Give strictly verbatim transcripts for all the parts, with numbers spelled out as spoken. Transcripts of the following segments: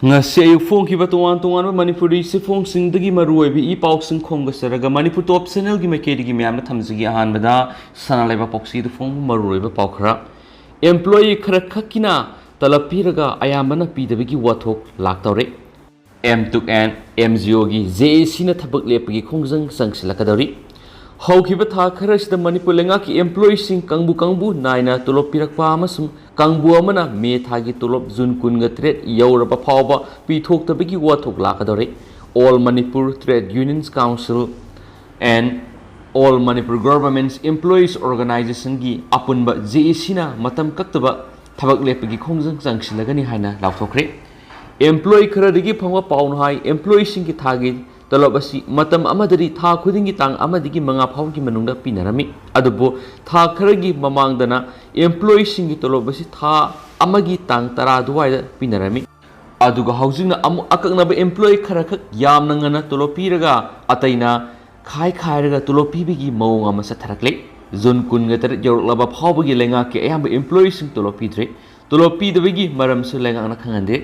ꯉꯁꯤ ꯑꯌꯨꯛ ꯐꯣꯡꯈꯤꯕ ꯇꯣꯉꯥꯟ ꯇꯣꯉꯥꯟꯕ ꯃꯅꯤꯄꯨꯔꯤ ꯆꯦꯐꯣꯡꯁꯤꯡꯗꯒꯤ ꯃꯔꯨꯑꯣꯏꯕ ꯏ ꯄꯥꯎꯁꯤꯡ ꯈꯣꯝꯒꯠꯆꯔꯒ ꯃꯅꯤꯄꯨꯔ ꯇꯣꯞ ꯆꯦꯅꯦꯜꯒꯤ ꯃꯥꯏꯀꯩꯗꯒꯤ ꯃꯌꯥꯝꯗ ꯊꯝꯖꯒꯦ꯫ ꯑꯍꯥꯟꯕꯗ ꯁꯅꯥ ꯂꯩꯕꯥꯛ ꯄꯥꯎꯆꯦꯗ ꯐꯣꯡꯕ ꯃꯔꯨꯑꯣꯏꯕ ꯄꯥꯎ ꯈꯔ꯫ ꯑꯦꯝꯄ꯭ꯂꯣꯌꯤ ꯈꯔ ꯈꯛꯀꯤꯅ ꯇꯂꯕ ꯄꯤꯔꯒ ꯑꯌꯥꯝꯕꯅ ꯄꯤꯗꯕꯒꯤ ꯋꯥꯊꯣꯛ ꯂꯥꯛꯇꯧꯔꯦ꯫ ꯑꯦꯝ ꯇꯨꯛ ꯑꯦꯟ ꯑꯦꯝ ꯖꯤ ꯑꯣꯒꯤ ꯖꯦ ꯑꯦ ꯁꯤꯅ ꯊꯕꯛ ꯂꯦꯞꯄꯒꯤ ꯈꯣꯡꯖꯪ ꯆꯪꯁꯤꯜꯂꯛꯀꯗꯧꯔꯤ꯫ ꯍꯧꯈꯤꯕ ꯊꯥ ꯈꯔꯁꯤꯗ ꯃꯅꯤꯄꯨꯔ ꯂꯩꯉꯥꯛꯀꯤ ꯑꯦꯝꯄ꯭ꯂꯣꯌꯤꯁꯤꯡ ꯀꯥꯡꯕꯨ ꯀꯥꯡꯕꯨ ꯅꯥꯏꯅ ꯇꯣꯂꯣꯞ ꯄꯤꯔꯛꯄ ꯑꯃꯁꯨꯡ ꯀꯥꯡꯕꯨ ꯑꯃꯅ ꯃꯦ ꯊꯥꯒꯤ ꯇꯣꯂꯣꯞ ꯖꯨꯟ ꯀꯨꯟꯒ ꯇꯔꯦꯠ ꯌꯧꯔꯕ ꯐꯥꯎꯕ ꯄꯤꯊꯣꯛꯇꯕꯒꯤ ꯋꯥꯊꯣꯛ ꯂꯥꯛꯀꯗꯧꯔꯦ꯫ All Manipur Trade Unions Council and All Manipur Government Employees Organizationꯒꯤ ꯑꯄꯨꯟꯕ ꯖꯦ ꯑꯦ ꯁꯤꯅ ꯃꯇꯝ ꯀꯛꯇꯕ ꯊꯕꯛ ꯂꯦꯞꯄꯒꯤ ꯈꯣꯡꯖꯪ ꯆꯪꯁꯤꯜꯂꯒꯅꯤ ꯍꯥꯏꯅ ꯂꯥꯎꯊꯣꯛꯈ꯭ꯔꯦ꯫ ꯑꯦꯝꯄ꯭ꯂꯣꯌꯤ ꯈꯔꯗꯒꯤ ꯐꯪꯕ ꯄꯥꯎꯅ ꯍꯥꯏ, ꯑꯦꯝꯄ꯭ꯂꯣꯌꯤꯁꯤꯡꯒꯤ ꯊꯥꯒꯤ ꯇꯂꯕ ꯑꯁꯤ ꯃꯇꯝ ꯑꯃꯗꯗꯤ ꯊꯥ ꯈꯨꯗꯤꯡꯒꯤ ꯇꯥꯡ ꯑꯃꯗꯒꯤ ꯃꯉꯥ ꯐꯥꯎꯒꯤ ꯃꯅꯨꯡꯗ ꯄꯤꯅꯔꯝꯃꯤ꯫ ꯑꯗꯨꯕꯨ ꯊꯥ ꯈꯔꯒꯤ ꯃꯃꯥꯡꯗꯅ ꯑꯦꯝꯄ꯭ꯂꯣꯌꯤꯁꯤꯡꯒꯤ ꯇꯣꯂꯣꯞ ꯑꯁꯤ ꯊꯥ ꯑꯃꯒꯤ ꯇꯥꯡ ꯇꯔꯥ ꯑꯗꯨꯋꯥꯏꯗ ꯄꯤꯅꯔꯝꯃꯤ꯫ ꯑꯗꯨꯒ ꯍꯧꯖꯤꯛꯅ ꯑꯃꯨꯛ ꯑꯀꯛꯅꯕ ꯑꯦꯝꯄ꯭ꯂꯣꯌꯤ ꯈꯔꯈꯛ ꯌꯥꯝꯅ ꯉꯟꯅ ꯇꯣꯂꯣꯞ ꯄꯤꯔꯒ ꯑꯇꯩꯅ ꯈꯥꯏ ꯈꯥꯏꯔꯒ ꯇꯣꯂꯣꯞ ꯄꯤꯕꯒꯤ ꯃꯑꯣꯡ ꯑꯃ ꯆꯠꯊꯔꯛꯂꯦ꯫ ꯖꯨꯟ ꯀꯨꯟꯒ ꯇꯔꯦꯠ ꯌꯧꯔꯛꯂꯕ ꯐꯥꯎꯕꯒꯤ ꯂꯩꯉꯥꯛꯀꯤ ꯑꯌꯥꯝꯕ ꯑꯦꯝꯄ꯭ꯂꯣꯌꯤꯁꯤꯡ ꯇꯣꯂꯣꯞ ꯄꯤꯗ꯭ꯔꯦ꯫ ꯇꯣꯂꯣꯞ ꯄꯤꯗꯕꯒꯤ ꯃꯔꯝꯁꯨ ꯂꯩꯉꯥꯛꯅ ꯈꯪꯍꯟꯗꯦ꯫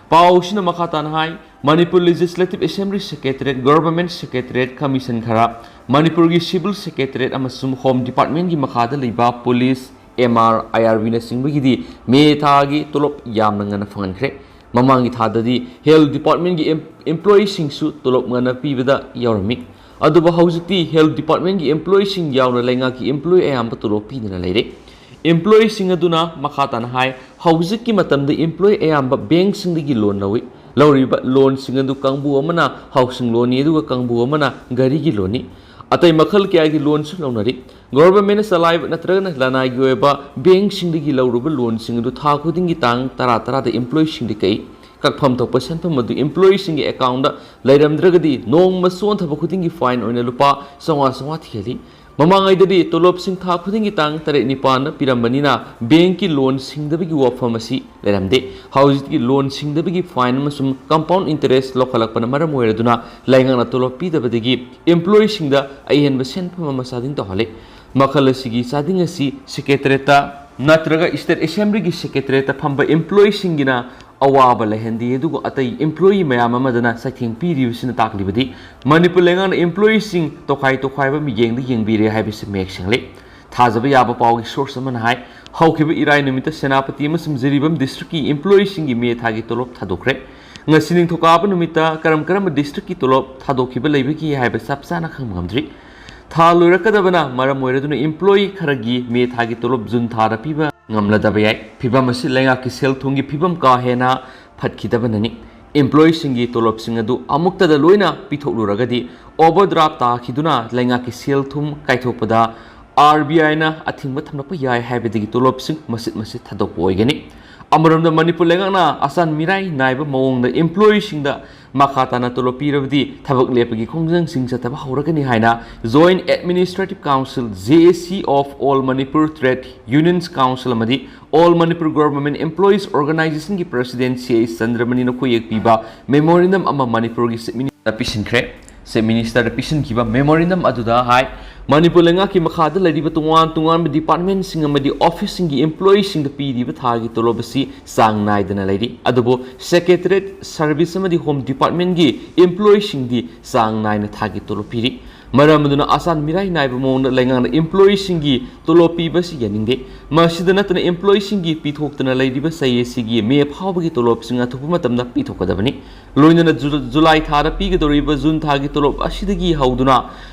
ꯄꯥꯎꯁꯤꯅ ꯃꯈꯥ ꯇꯥꯅ ꯍꯥꯏ, Manipur Legislative Assembly Secretariat, Government Secretariat Commission ꯈꯔ, ꯃꯅꯤꯄꯨꯔꯒꯤ Civil Secretariat ꯑꯃꯁꯨꯡ Home Departmentꯀꯤ ꯃꯈꯥꯗ ꯂꯩꯕ ꯄꯨꯂꯤꯁ, ꯑꯦꯝ ꯑꯥꯔ, ꯑꯥꯏ ꯑꯥꯔ ꯕꯤꯅꯆꯤꯡꯕꯒꯤꯗꯤ ꯃꯦ ꯊꯥꯒꯤ ꯇꯣꯂꯣꯞ ꯌꯥꯝꯅ ꯉꯟꯅ ꯐꯪꯍꯟꯈ꯭ꯔꯦ꯫ ꯃꯃꯥꯡꯒꯤ ꯊꯥꯗꯗꯤ Health Departmentꯀꯤ ꯑꯦꯝ-, ꯑꯦꯝꯄ꯭ꯂꯣꯌꯤꯁꯤꯡꯁꯨ ꯇꯣꯂꯣꯞ ꯉꯟꯅ ꯄꯤꯕꯗ ꯌꯥꯎꯔꯝꯃꯤ꯫ ꯑꯗꯨꯕꯨ ꯍꯧꯖꯤꯛꯇꯤ Health Departmentꯀꯤ ꯑꯦꯝꯄ꯭ꯂꯣꯌꯤꯁꯤꯡ ꯌꯥꯎꯅ ꯂꯩꯉꯥꯛꯀꯤ ꯑꯦꯝꯄ꯭ꯂꯣꯌꯤ ꯑꯌꯥꯝꯕ ꯇꯣꯂꯣꯞ ꯄꯤꯗꯅ ꯂꯩꯔꯦ꯫ ꯑꯦꯝꯄ꯭ꯂꯣꯌꯤꯁꯤꯡ ꯑꯗꯨꯅ ꯃꯈꯥ ꯇꯥꯅ ꯍꯥꯏ, ꯍꯧꯖꯤꯛꯀꯤ ꯃꯇꯝꯗ ꯑꯦꯝꯄ꯭ꯂꯣꯌꯤ ꯑꯌꯥꯝꯕ ꯕꯦꯡꯛꯁꯤꯡꯗꯒꯤ ꯂꯣꯟ ꯂꯧꯏ꯫ ꯂꯧꯔꯤꯕ ꯂꯣꯟꯁꯤꯡ ꯑꯗꯨ ꯀꯥꯡꯕꯨ ꯑꯃꯅ ꯍꯥꯎꯁꯤꯡ ꯂꯣꯟꯅꯤ, ꯑꯗꯨꯒ ꯀꯥꯡꯕꯨ ꯑꯃꯅ ꯒꯥꯔꯤꯒꯤ ꯂꯣꯟꯅꯤ꯫ ꯑꯇꯩ ꯃꯈꯜ ꯀꯌꯥꯒꯤ ꯂꯣꯟꯁꯨ ꯂꯧꯅꯔꯤ꯫ ꯒꯣꯚꯔꯟꯃꯦꯟꯠꯅ ꯆꯂꯥꯏꯕ ꯅꯠꯇ꯭ꯔꯒꯅ ꯂꯅꯥꯏꯒꯤ ꯑꯣꯏꯕ ꯕꯦꯡꯛꯁꯤꯡꯗꯒꯤ ꯂꯧꯔꯨꯕ ꯂꯣꯟꯁꯤꯡ ꯑꯗꯨ ꯊꯥ ꯈꯨꯗꯤꯡꯒꯤ ꯇꯥꯡ ꯇꯔꯥ ꯇꯔꯥꯗ ꯑꯦꯝꯄ꯭ꯂꯣꯌꯤꯁꯤꯡꯗ ꯀꯛꯏ꯫ ꯀꯛꯐꯝ ꯊꯣꯛꯄ ꯁꯦꯟꯐꯝ ꯑꯗꯨ ꯑꯦꯝꯄ꯭ꯂꯣꯌꯤꯁꯤꯡꯒꯤ ꯑꯦꯀꯥꯎꯟꯗ ꯂꯩꯔꯝꯗ꯭ꯔꯒꯗꯤ ꯅꯣꯡꯃ ꯆꯣꯟꯊꯕ ꯈꯨꯗꯤꯡꯒꯤ ꯐꯥꯏꯟ ꯑꯣꯏꯅ ꯂꯨꯄꯥ ꯆꯥꯝꯃꯉꯥ ꯆꯥꯝꯃꯉꯥ ꯊꯤꯍꯜꯂꯤ꯫ ꯃꯃꯥꯡꯉꯩꯗꯗꯤ ꯇꯣꯂꯣꯞꯁꯤꯡ ꯊꯥ ꯈꯨꯗꯤꯡꯒꯤ ꯇꯥꯡ ꯇꯔꯦꯠ ꯅꯤꯄꯥꯟꯗ ꯄꯤꯔꯝꯕꯅꯤꯅ ꯕꯦꯡꯛꯀꯤ ꯂꯣꯟ ꯁꯤꯡꯗꯕꯒꯤ ꯋꯥꯐꯝ ꯑꯁꯤ ꯂꯩꯔꯝꯗꯦ꯫ ꯍꯧꯖꯤꯛꯇꯤ ꯂꯣꯟ ꯁꯤꯡꯗꯕꯒꯤ ꯐꯥꯏꯟ ꯑꯃꯁꯨꯡ ꯀꯝꯄꯥꯎꯟ ꯏꯟꯇꯔꯦꯁ ꯂꯧꯈꯠꯂꯛꯄꯅ ꯃꯔꯝ ꯑꯣꯏꯔꯗꯨꯅ ꯂꯩꯉꯥꯛꯅ ꯇꯣꯂꯣꯞ ꯄꯤꯗꯕꯗꯒꯤ ꯑꯦꯝꯄ꯭ꯂꯣꯌꯤꯁꯤꯡꯗ ꯑꯍꯦꯟꯕ ꯁꯦꯟꯐꯝ ꯑꯃ ꯆꯥꯗꯤꯡ ꯇꯧꯍꯜꯂꯤ꯫ ꯃꯈꯜ ꯑꯁꯤꯒꯤ ꯆꯥꯗꯤꯡ ꯑꯁꯤ ꯁꯦꯀ꯭ꯔꯦꯇꯔꯤꯌꯦꯠꯇ ꯅꯠꯇ꯭ꯔꯒ ꯁ꯭ꯇꯦꯠ ꯑꯦꯁꯦꯝꯕ꯭ꯂꯤꯒꯤ ꯁꯦꯀ꯭ꯔꯦꯇꯔꯤꯌꯦꯠꯇ ꯐꯝꯕ ꯑꯦꯝꯄ꯭ꯂꯣꯌꯤꯁꯤꯡꯒꯤꯅ ꯑꯋꯥꯕ ꯂꯩꯍꯟꯗꯦ, ꯑꯗꯨꯒ ꯑꯇꯩ employee ꯃꯌꯥꯝ ꯑꯃꯗꯅ ꯆꯩꯊꯦꯡ ꯄꯤꯔꯤꯕꯁꯤꯅ ꯇꯥꯛꯂꯤꯕꯗꯤ ꯃꯅꯤꯄꯨꯔ ꯂꯩꯉꯥꯛꯅ employeeꯁꯤꯡ ꯇꯣꯈꯥꯏ ꯇꯣꯈꯥꯏꯕ ꯃꯤꯠꯌꯦꯡꯗ ꯌꯦꯡꯕꯤꯔꯦ ꯍꯥꯏꯕꯁꯤ ꯃꯌꯦꯛ ꯁꯦꯡꯂꯦ꯫ ꯊꯥꯖꯕ ꯌꯥꯕ ꯄꯥꯎꯒꯤ source ꯑꯃꯅ ꯍꯥꯏ, ꯍꯧꯈꯤꯕ ꯏꯔꯥꯏ ꯅꯨꯃꯤꯠꯇ ꯁꯦꯅꯥꯄꯇꯤ ꯑꯃꯁꯨꯡ ꯖꯤꯔꯤꯕꯥꯝ districtꯀꯤ employeeꯁꯤꯡꯒꯤ ꯃꯦ ꯊꯥꯒꯤ ꯇꯣꯂꯣꯞ ꯊꯥꯗꯣꯛꯈ꯭ꯔꯦ꯫ ꯉꯁꯤ ꯅꯤꯡꯊꯧꯀꯥꯕ ꯅꯨꯃꯤꯠꯇ ꯀꯔꯝ ꯀꯔꯝꯕ districtꯀꯤ ꯇꯣꯂꯣꯞ ꯊꯥꯗꯣꯛꯈꯤꯕ ꯂꯩꯕꯒꯦ ꯍꯥꯏꯕ ꯆꯞ ꯆꯥꯅ ꯈꯪꯕ ꯉꯝꯗ꯭ꯔꯤ꯫ ꯊꯥ ꯂꯣꯏꯔꯛꯀꯗꯕꯅ ꯃꯔꯝ ꯑꯣꯏꯔꯗꯨꯅ employee ꯈꯔꯒꯤ ꯃꯦ ꯊꯥꯒꯤ ꯇꯣꯂꯣꯞ ꯖꯨꯟ ꯊꯥꯗ ꯄꯤꯕ ꯉꯝꯂꯗꯕ ꯌꯥꯏ꯫ ꯐꯤꯕꯝ ꯑꯁꯤ ꯂꯩꯉꯥꯛꯀꯤ ꯁꯦꯜ ꯊꯨꯝꯒꯤ ꯐꯤꯕꯝ ꯀꯥ ꯍꯦꯟꯅ ꯐꯠꯈꯤꯗꯕꯅꯅꯤ꯫ Employeeꯁꯤꯡꯒꯤ ꯇꯣꯂꯣꯞꯁꯤꯡ ꯑꯗꯨ ꯑꯃꯨꯛꯇꯗ ꯂꯣꯏꯅ ꯄꯤꯊꯣꯛꯂꯨꯔꯒꯗꯤ overdraft ꯇꯥꯈꯤꯗꯨꯅ ꯂꯩꯉꯥꯛꯀꯤ ꯁꯦꯜ ꯊꯨꯝ ꯀꯥꯏꯊꯣꯛꯄꯗ RBIꯅ ꯑꯊꯤꯡꯕ ꯊꯝꯂꯛꯄ ꯌꯥꯏ ꯍꯥꯏꯕꯗꯒꯤ ꯇꯣꯂꯣꯞꯁꯤꯡ ꯃꯆꯤꯠ ꯃꯆꯤꯠ ꯊꯥꯗꯣꯛꯄ ꯑꯣꯏꯒꯅꯤ꯫ ꯑꯃꯔꯣꯝꯗ ꯃꯅꯤꯄꯨꯔ ꯂꯩꯉꯥꯛꯅ ꯑꯆꯥꯟ ꯃꯤꯔꯥꯏ ꯅꯥꯏꯕ ꯃꯑꯣꯡꯗ employeeꯁꯤꯡꯗ ꯃꯈꯥ ꯇꯥꯅ ꯇꯣꯂꯣꯞ ꯄꯤꯔꯕꯗꯤ ꯊꯕꯛ ꯂꯦꯞꯄꯒꯤ ꯈꯣꯡꯖꯪꯁꯤꯡ ꯆꯠꯊꯕ ꯍꯧꯔꯒꯅꯤ ꯍꯥꯏꯅ Joint Administrative Council, JAC of All Manipur Trade Unions Council ꯑꯃꯗꯤ All Manipur Government Employees Organizationꯒꯤ President C I ꯆꯟꯗ꯭ꯔꯃꯅꯤꯅ ꯈꯨꯌꯦꯛ ꯄꯤꯕ memorandum ꯑꯃ ꯃꯅꯤꯄꯨꯔꯒꯤ Chief Ministerꯗ ꯄꯤꯁꯤꯟꯈ꯭ꯔꯦ꯫ Chief Ministerꯗ ꯄꯤꯁꯤꯟꯈꯤꯕ memorandum ꯑꯗꯨꯗ ꯍꯥꯏ, ꯃꯅꯤꯄꯨꯔ ꯂꯩꯉꯥꯛꯀꯤ ꯃꯈꯥꯗ ꯂꯩꯔꯤꯕ ꯇꯣꯉꯥꯟ ꯇꯣꯉꯥꯟꯕ departmentꯁꯤꯡ ꯑꯃꯗꯤ officeꯁꯤꯡꯒꯤ employeeꯁꯤꯡꯗ ꯄꯤꯔꯤꯕ ꯊꯥꯒꯤ ꯇꯣꯂꯣꯞ ꯑꯁꯤ ꯆꯥꯡ ꯅꯥꯏꯗꯅ ꯂꯩꯔꯤ꯫ ꯑꯗꯨꯕꯨ Secretariat Service ꯑꯃꯗꯤ Home Departmentꯀꯤ employeeꯁꯤꯡꯗꯤ ꯆꯥꯡ ꯅꯥꯏꯅ ꯊꯥꯒꯤ ꯇꯣꯂꯣꯞ ꯄꯤꯔꯤ꯫ ꯃꯔꯝ ꯑꯗꯨꯅ ꯑꯆꯥꯟ ꯃꯤꯔꯥꯏ ꯅꯥꯏꯕ ꯃꯑꯣꯡꯗ ꯂꯩꯉꯥꯛꯅ employeeꯁꯤꯡꯒꯤ ꯇꯣꯂꯣꯞ ꯄꯤꯕꯁꯤ ꯌꯥꯅꯤꯡꯗꯦ꯫ ꯃꯁꯤꯗ ꯅꯠꯇꯅ employeeꯁꯤꯡꯒꯤ ꯄꯤꯊꯣꯛꯇꯅ ꯂꯩꯔꯤꯕ ꯆꯍꯤ ꯑꯁꯤꯒꯤ ꯃꯦ ꯐꯥꯎꯕꯒꯤ ꯇꯣꯂꯣꯞꯁꯤꯡ ꯑꯊꯨꯕ ꯃꯇꯝꯗ ꯄꯤꯊꯣꯛꯀꯗꯕꯅꯤ꯫ ꯂꯣꯏꯅꯅ ꯖꯨ-, ꯖꯨꯂꯥꯏ ꯊꯥꯗ ꯄꯤꯒꯗꯧꯔꯤꯕ ꯖꯨꯟ ꯊꯥꯒꯤ ꯇꯣꯂꯣꯞ ꯑꯁꯤꯗꯒꯤ ꯍꯧꯗꯨꯅ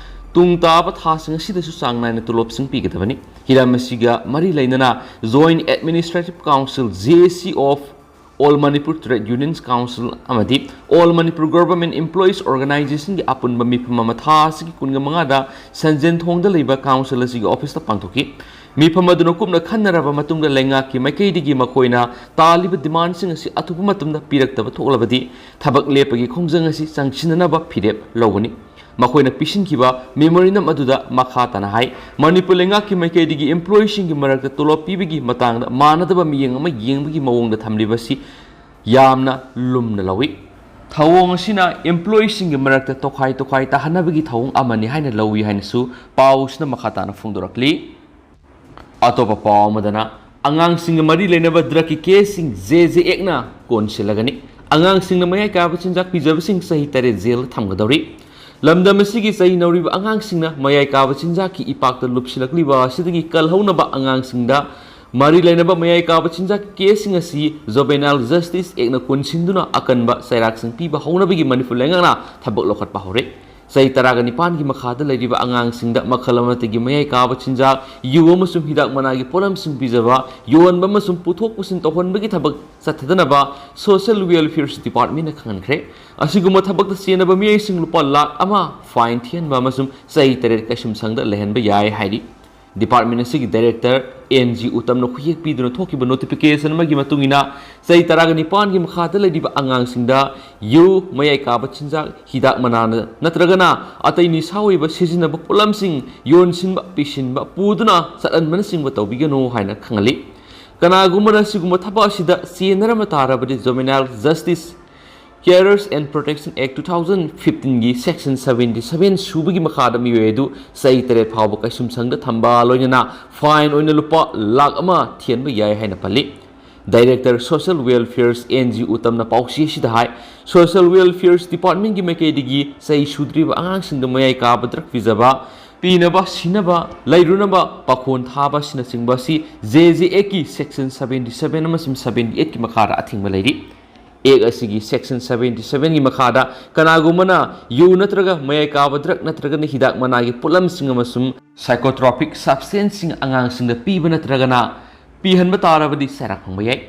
ꯇꯨꯡ ꯇꯥꯕ ꯊꯥꯁꯤꯡ ꯑꯁꯤꯗꯁꯨ ꯆꯥꯡ ꯅꯥꯏꯅ ꯇꯣꯂꯣꯞꯁꯤꯡ ꯄꯤꯒꯗꯕꯅꯤ꯫ ꯍꯤꯔꯝ ꯑꯁꯤꯒ ꯃꯔꯤ ꯂꯩꯅꯅ Joint Administrative Council, JAC of All Manipur Trade Unions Council ꯑꯃꯗꯤ All Manipur Government Employees Organizationꯒꯤ ꯑꯄꯨꯟꯕ ꯃꯤꯐꯝ ꯑꯃ ꯊꯥ ꯑꯁꯤꯒꯤ ꯀꯨꯟꯒ ꯃꯉꯥꯗ ꯁꯟꯖꯦꯟꯊꯣꯡꯗ ꯂꯩꯕ council ꯑꯁꯤꯒꯤ officeꯇ ꯄꯥꯡꯊꯣꯛꯈꯤ꯫ ꯃꯤꯐꯝ ꯑꯗꯨꯅ ꯀꯨꯞꯅ ꯈꯟꯅꯔꯕ ꯃꯇꯨꯡꯗ ꯂꯩꯉꯥꯛꯀꯤ ꯃꯥꯏꯀꯩꯗꯒꯤ ꯃꯈꯣꯏꯅ ꯇꯥꯜꯂꯤꯕ demandꯁꯤꯡ ꯑꯁꯤ ꯑꯊꯨꯕ ꯃꯇꯝꯗ ꯄꯤꯔꯛꯇꯕ ꯊꯣꯛꯂꯕꯗꯤ ꯊꯕꯛ ꯂꯦꯞꯄꯒꯤ ꯈꯣꯡꯖꯪ ꯑꯁꯤ ꯆꯪꯁꯤꯟꯅꯅꯕ ꯐꯤꯔꯦꯞ ꯂꯧꯒꯅꯤ꯫ ꯃꯈꯣꯏꯅ ꯄꯤꯁꯤꯟꯈꯤꯕ memorandum ꯑꯗꯨꯗ ꯃꯈꯥ ꯇꯥꯅ ꯍꯥꯏ, ꯃꯅꯤꯄꯨꯔ ꯂꯩꯉꯥꯛꯀꯤ ꯃꯥꯏꯀꯩꯗꯒꯤ employeeꯁꯤꯡꯒꯤ ꯃꯔꯛꯇ ꯇꯣꯂꯣꯞ ꯄꯤꯕꯒꯤ ꯃꯇꯥꯡꯗ ꯃꯥꯟꯅꯗꯕ ꯃꯤꯠꯌꯦꯡ ꯑꯃ ꯌꯦꯡꯕꯒꯤ ꯃꯑꯣꯡꯗ ꯊꯝꯂꯤꯕꯁꯤ ꯌꯥꯝꯅ ꯂꯨꯝꯅ ꯂꯧꯏ꯫ ꯊꯧꯑꯣꯡ ꯑꯁꯤꯅ employeeꯁꯤꯡꯒꯤ ꯃꯔꯛꯇ ꯇꯣꯈꯥꯏ ꯇꯣꯈꯥꯏ ꯇꯥꯍꯟꯅꯕꯒꯤ ꯊꯧꯑꯣꯡ ꯑꯃꯅꯤ ꯍꯥꯏꯅ ꯂꯧꯏ ꯍꯥꯏꯅꯁꯨ ꯄꯥꯎꯁꯤꯅ ꯃꯈꯥ ꯇꯥꯅ ꯐꯣꯡꯗꯣꯔꯛꯂꯤ꯫ ꯑꯇꯣꯞꯄ ꯄꯥꯎ ꯑꯃꯗꯅ, ꯑꯉꯥꯡꯁꯤꯡꯒ ꯃꯔꯤ ꯂꯩꯅꯕ ꯗ꯭ꯔꯒꯀꯤ ꯀꯦꯁꯁꯤꯡ ꯖꯦ ꯖꯦ ꯑꯦꯛꯅ ꯀꯣꯟꯁꯤꯜꯂꯒꯅꯤ꯫ ꯑꯉꯥꯡꯁꯤꯡꯅ ꯃꯌꯥꯏ ꯀꯥꯕ ꯆꯤꯟꯖꯥꯛ ꯄꯤꯖꯕꯁꯤꯡ ꯆꯍꯤ ꯇꯔꯦꯠ ꯖꯦꯜꯗ ꯊꯝꯒꯗꯧꯔꯤ꯫ ꯂꯝꯗꯝ ꯑꯁꯤꯒꯤ ꯆꯍꯤ ꯅꯧꯔꯤꯕ ꯑꯉꯥꯡꯁꯤꯡꯅ ꯃꯌꯥꯏ ꯀꯥꯕ ꯆꯤꯟꯖꯥꯛꯀꯤ ꯏꯄꯥꯛꯇ ꯂꯨꯞꯁꯤꯜꯂꯛꯂꯤꯕ ꯑꯁꯤꯗꯒꯤ ꯀꯜꯍꯧꯅꯕ ꯑꯉꯥꯡꯁꯤꯡꯗ ꯃꯔꯤ ꯂꯩꯅꯕ ꯃꯌꯥꯏ ꯀꯥꯕ ꯆꯤꯟꯖꯥꯛꯀꯤ ꯀꯦꯁꯁꯤꯡ ꯑꯁꯤ ꯖꯨꯕꯦꯅꯥꯏꯜ ꯖꯁꯇꯤꯁ ꯑꯦꯛꯅ ꯀꯣꯟꯁꯤꯟꯗꯨꯅ ꯑꯀꯟꯕ ꯆꯩꯔꯥꯛꯁꯤꯡ ꯄꯤꯕ ꯍꯧꯅꯕꯒꯤ ꯃꯅꯤꯄꯨꯔ ꯂꯩꯉꯥꯛꯅ ꯊꯕꯛ ꯂꯧꯈꯠꯄ ꯍꯧꯔꯦ꯫ ꯆꯍꯤ ꯇꯔꯥꯒ ꯅꯤꯄꯥꯟꯒꯤ ꯃꯈꯥꯗ ꯂꯩꯔꯤꯕ ꯑꯉꯥꯡꯁꯤꯡꯗ ꯃꯈꯜ ꯑꯃꯠꯇꯒꯤ ꯃꯌꯥꯏ ꯀꯥꯕ ꯆꯤꯟꯖꯥꯛ, ꯌꯨ ꯑꯃꯁꯨꯡ ꯍꯤꯗꯥꯛ ꯃꯅꯥꯒꯤ ꯄꯣꯠꯂꯝꯁꯤꯡ ꯄꯤꯖꯕ, ꯌꯣꯟꯕ ꯑꯃꯁꯨꯡ ꯄꯨꯊꯣꯛ ꯄꯨꯁꯤꯟ ꯇꯧꯍꯟꯕꯒꯤ ꯊꯕꯛ ꯆꯠꯊꯗꯅꯕ ꯁꯣꯁꯤꯌꯦꯜ ꯋꯦꯜꯐꯤꯌꯔꯁ ꯗꯤꯄꯥꯔꯠꯃꯦꯟꯅ ꯈꯪꯍꯟꯈ꯭ꯔꯦ꯫ ꯑꯁꯤꯒꯨꯝꯕ ꯊꯕꯛꯇ ꯆꯦꯟꯅꯕ ꯃꯤꯑꯣꯏꯁꯤꯡ ꯂꯨꯄꯥ ꯂꯥꯈ ꯑꯃ ꯐꯥꯏꯟ ꯊꯤꯍꯟꯕ ꯑꯃꯁꯨꯡ ꯆꯍꯤ ꯇꯔꯦꯠ ꯀꯩꯁꯨꯝꯁꯪꯗ ꯂꯩꯍꯟꯕ ꯌꯥꯏ ꯍꯥꯏꯔꯤ꯫ ꯗꯤꯄꯥꯔꯠꯃꯦꯟ ꯑꯁꯤꯒꯤ ꯗꯥꯏꯔꯦꯛꯇꯔ ꯑꯦꯟ ꯖꯤ ꯎꯇꯝꯅ ꯈꯨꯌꯦꯛ ꯄꯤꯗꯨꯅ ꯊꯣꯛꯈꯤꯕ ꯅꯣꯇꯤꯐꯤꯀꯦꯁꯟ ꯑꯃꯒꯤ ꯃꯇꯨꯡ ꯏꯟꯅ, ꯆꯍꯤ ꯇꯔꯥꯒ ꯅꯤꯄꯥꯟꯒꯤ ꯃꯈꯥꯗ ꯂꯩꯔꯤꯕ ꯑꯉꯥꯡꯁꯤꯡꯗ ꯌꯨ, ꯃꯌꯥꯏ ꯀꯥꯕ ꯆꯤꯟꯖꯥꯛ, ꯍꯤꯗꯥꯛ ꯃꯅꯥ ꯅꯠꯇ꯭ꯔꯒꯅ ꯑꯇꯩ ꯅꯤꯁꯥ ꯑꯣꯏꯕ ꯁꯤꯖꯤꯟꯅꯕ ꯄꯣꯠꯂꯝꯁꯤꯡ ꯌꯣꯟꯁꯤꯟꯕ, ꯄꯤꯁꯤꯟꯕ, ꯄꯨꯗꯨꯅ ꯆꯠꯍꯟꯕꯅꯆꯤꯡꯕ ꯇꯧꯕꯤꯒꯅꯨ ꯍꯥꯏꯅ ꯈꯪꯍꯜꯂꯤ꯫ ꯀꯅꯥꯒꯨꯝꯕꯅ ꯁꯤꯒꯨꯝꯕ ꯊꯕꯛ ꯑꯁꯤꯗ ꯆꯦꯟꯅꯔꯝꯕ ꯇꯥꯔꯕꯗꯤ, Juvenile Justice Carers and Protection Act two thousand fifteenꯒꯤ section seventy seven ꯁꯨꯕꯒꯤ ꯃꯈꯥꯗ ꯃꯤꯑꯣꯏ ꯑꯗꯨ ꯆꯍꯤ ꯇꯔꯦꯠ ꯐꯥꯎꯕ ꯀꯩꯁꯨꯝꯁꯪꯗ ꯊꯝꯕ, ꯂꯣꯏꯅꯅ ꯐꯥꯏꯟ ꯑꯣꯏꯅ ꯂꯨꯄꯥ ꯂꯥꯈ ꯑꯃ ꯊꯤꯍꯟꯕ ꯌꯥꯏ ꯍꯥꯏꯅ ꯄꯜꯂꯤ꯫ ꯗꯥꯏꯔꯦꯛꯇꯔ ꯁꯣꯁꯤꯌꯦꯜ ꯋꯦꯜꯐꯤꯌꯔꯁ ꯑꯦꯟ ꯖꯤ ꯎꯇꯝꯅ ꯄꯥꯎꯆꯦ ꯑꯁꯤꯗ ꯍꯥꯏ, ꯁꯣꯁꯤꯌꯦꯜ ꯋꯦꯜꯐꯤꯌꯔꯁ ꯗꯤꯄꯥꯔꯠꯃꯦꯟꯒꯤ ꯃꯥꯏꯀꯩꯗꯒꯤ ꯆꯍꯤ ꯁꯨꯗ꯭ꯔꯤꯕ ꯑꯉꯥꯡꯁꯤꯡꯗ ꯃꯌꯥꯏ ꯀꯥꯕ ꯗ꯭ꯔꯒ ꯄꯤꯖꯕ, ꯄꯤꯅꯕ, ꯁꯤꯅꯕ, ꯂꯩꯔꯨꯅꯕ, ꯄꯥꯈꯣꯟ ꯊꯥꯕ ꯑꯁꯤꯅꯆꯤꯡꯕ ꯑꯁꯤ ꯖꯦ ꯖꯦ ꯑꯦꯛꯀꯤ section seventy seven ꯑꯃꯁꯨꯡ seventy eightꯀꯤ ꯃꯈꯥꯗ ꯑꯊꯤꯡꯕ ꯂꯩꯔꯤ꯫ ꯑꯦꯛ ꯑꯁꯤꯒꯤ section seventy sevenꯒꯤ ꯃꯈꯥꯗ ꯀꯅꯥꯒꯨꯝꯕꯅ ꯌꯨ ꯅꯠꯇ꯭ꯔꯒ ꯃꯌꯥꯏ ꯀꯥꯕ ꯗ꯭ꯔꯒ ꯅꯠꯇ꯭ꯔꯒꯅ ꯍꯤꯗꯥꯛ ꯃꯅꯥꯒꯤ ꯄꯣꯠꯂꯝꯁꯤꯡ ꯑꯃꯁꯨꯡ psychotropic substanceꯁꯤꯡ ꯑꯉꯥꯡꯁꯤꯡꯗ ꯄꯤꯕ ꯅꯠꯇ꯭ꯔꯒꯅ ꯄꯤꯍꯟꯕ ꯇꯥꯔꯕꯗꯤ ꯆꯩꯔꯥꯛ ꯐꯪꯕ ꯌꯥꯏ꯫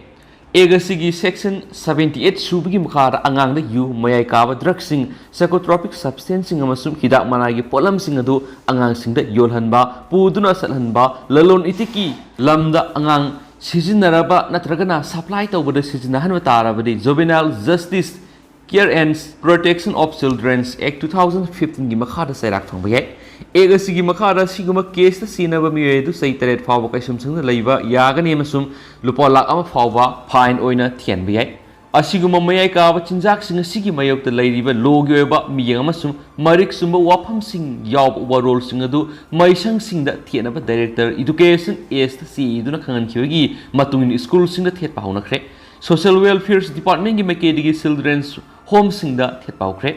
ꯑꯦꯛ ꯑꯁꯤꯒꯤ section seventy eight ꯁꯨꯕꯒꯤ ꯃꯈꯥꯗ ꯑꯉꯥꯡꯗ ꯌꯨ, ꯃꯌꯥꯏ ꯀꯥꯕ ꯗ꯭ꯔꯒꯁꯤꯡ, psychotropic substanceꯁꯤꯡ ꯑꯃꯁꯨꯡ ꯍꯤꯗꯥꯛ ꯃꯅꯥꯒꯤ ꯄꯣꯠꯂꯝꯁꯤꯡ ꯑꯗꯨ ꯑꯉꯥꯡꯁꯤꯡꯗ ꯌꯣꯜꯍꯟꯕ, ꯄꯨꯗꯨꯅ ꯆꯠꯍꯟꯕ, ꯂꯂꯣꯟ ꯏꯇꯤꯛꯀꯤ ꯂꯝꯗ ꯑꯉꯥꯡ ꯁꯤꯖꯤꯟꯅꯔꯕ ꯅꯠꯇ꯭ꯔꯒꯅ supply ꯇꯧꯕꯗ ꯁꯤꯖꯤꯟꯅꯍꯟꯕ ꯇꯥꯔꯕꯗꯤ Juvenile Justice Care and Protection of Children's Act two thousand fifteenꯒꯤ ꯃꯈꯥꯗ ꯆꯩꯔꯥꯛ ꯐꯪꯕ ꯌꯥꯏ꯫ ꯑꯦꯛ ꯑꯁꯤꯒꯤ ꯃꯈꯥꯗ ꯁꯤꯒꯨꯝꯕ ꯀꯦꯁꯇ ꯁꯤꯖꯤꯟꯅꯕ ꯃꯤꯑꯣꯏ ꯑꯗꯨ ꯆꯍꯤ ꯇꯔꯦꯠ ꯐꯥꯎꯕ ꯀꯩꯁꯨꯝꯁꯪꯗ ꯂꯩꯕ ꯌꯥꯒꯅꯤ ꯑꯃꯁꯨꯡ ꯂꯨꯄꯥ ꯂꯥꯈ ꯑꯃ ꯐꯥꯎꯕ ꯐꯥꯏꯟ ꯑꯣꯏꯅ ꯊꯤꯍꯟꯕ ꯌꯥꯏ꯫ ꯑꯁꯤꯒꯨꯝꯕ ꯃꯌꯥꯏ ꯀꯥꯕ ꯆꯤꯟꯖꯥꯛꯁꯤꯡ ꯑꯁꯤꯒꯤ ꯃꯥꯌꯣꯛꯇ ꯂꯩꯔꯤꯕ ꯂꯣꯒꯤ ꯑꯣꯏꯕ ꯃꯤꯠꯌꯦꯡ ꯑꯃꯁꯨꯡ ꯃꯔꯤꯛ ꯆꯨꯝꯕ ꯋꯥꯐꯝꯁꯤꯡ ꯌꯥꯎꯕ ꯋꯥꯔꯣꯜꯁꯤꯡ ꯑꯗꯨ ꯃꯩꯁꯪꯁꯤꯡꯗ ꯊꯦꯠꯅꯕ Director Education Sꯇ ꯆꯦ ꯏꯗꯨꯅ ꯈꯪꯍꯟꯈꯤꯕꯒꯤ ꯃꯇꯨꯡ ꯏꯟꯅ ꯁ꯭ꯀꯨꯜꯁꯤꯡꯗ ꯊꯦꯠꯄ ꯍꯧꯅꯈ꯭ꯔꯦ꯫ Social Welfare Departmentꯀꯤ ꯃꯥꯏꯀꯩꯗꯒꯤ children's homeꯁꯤꯡꯗ ꯊꯦꯠꯄ ꯍꯧꯈ꯭ꯔꯦ꯫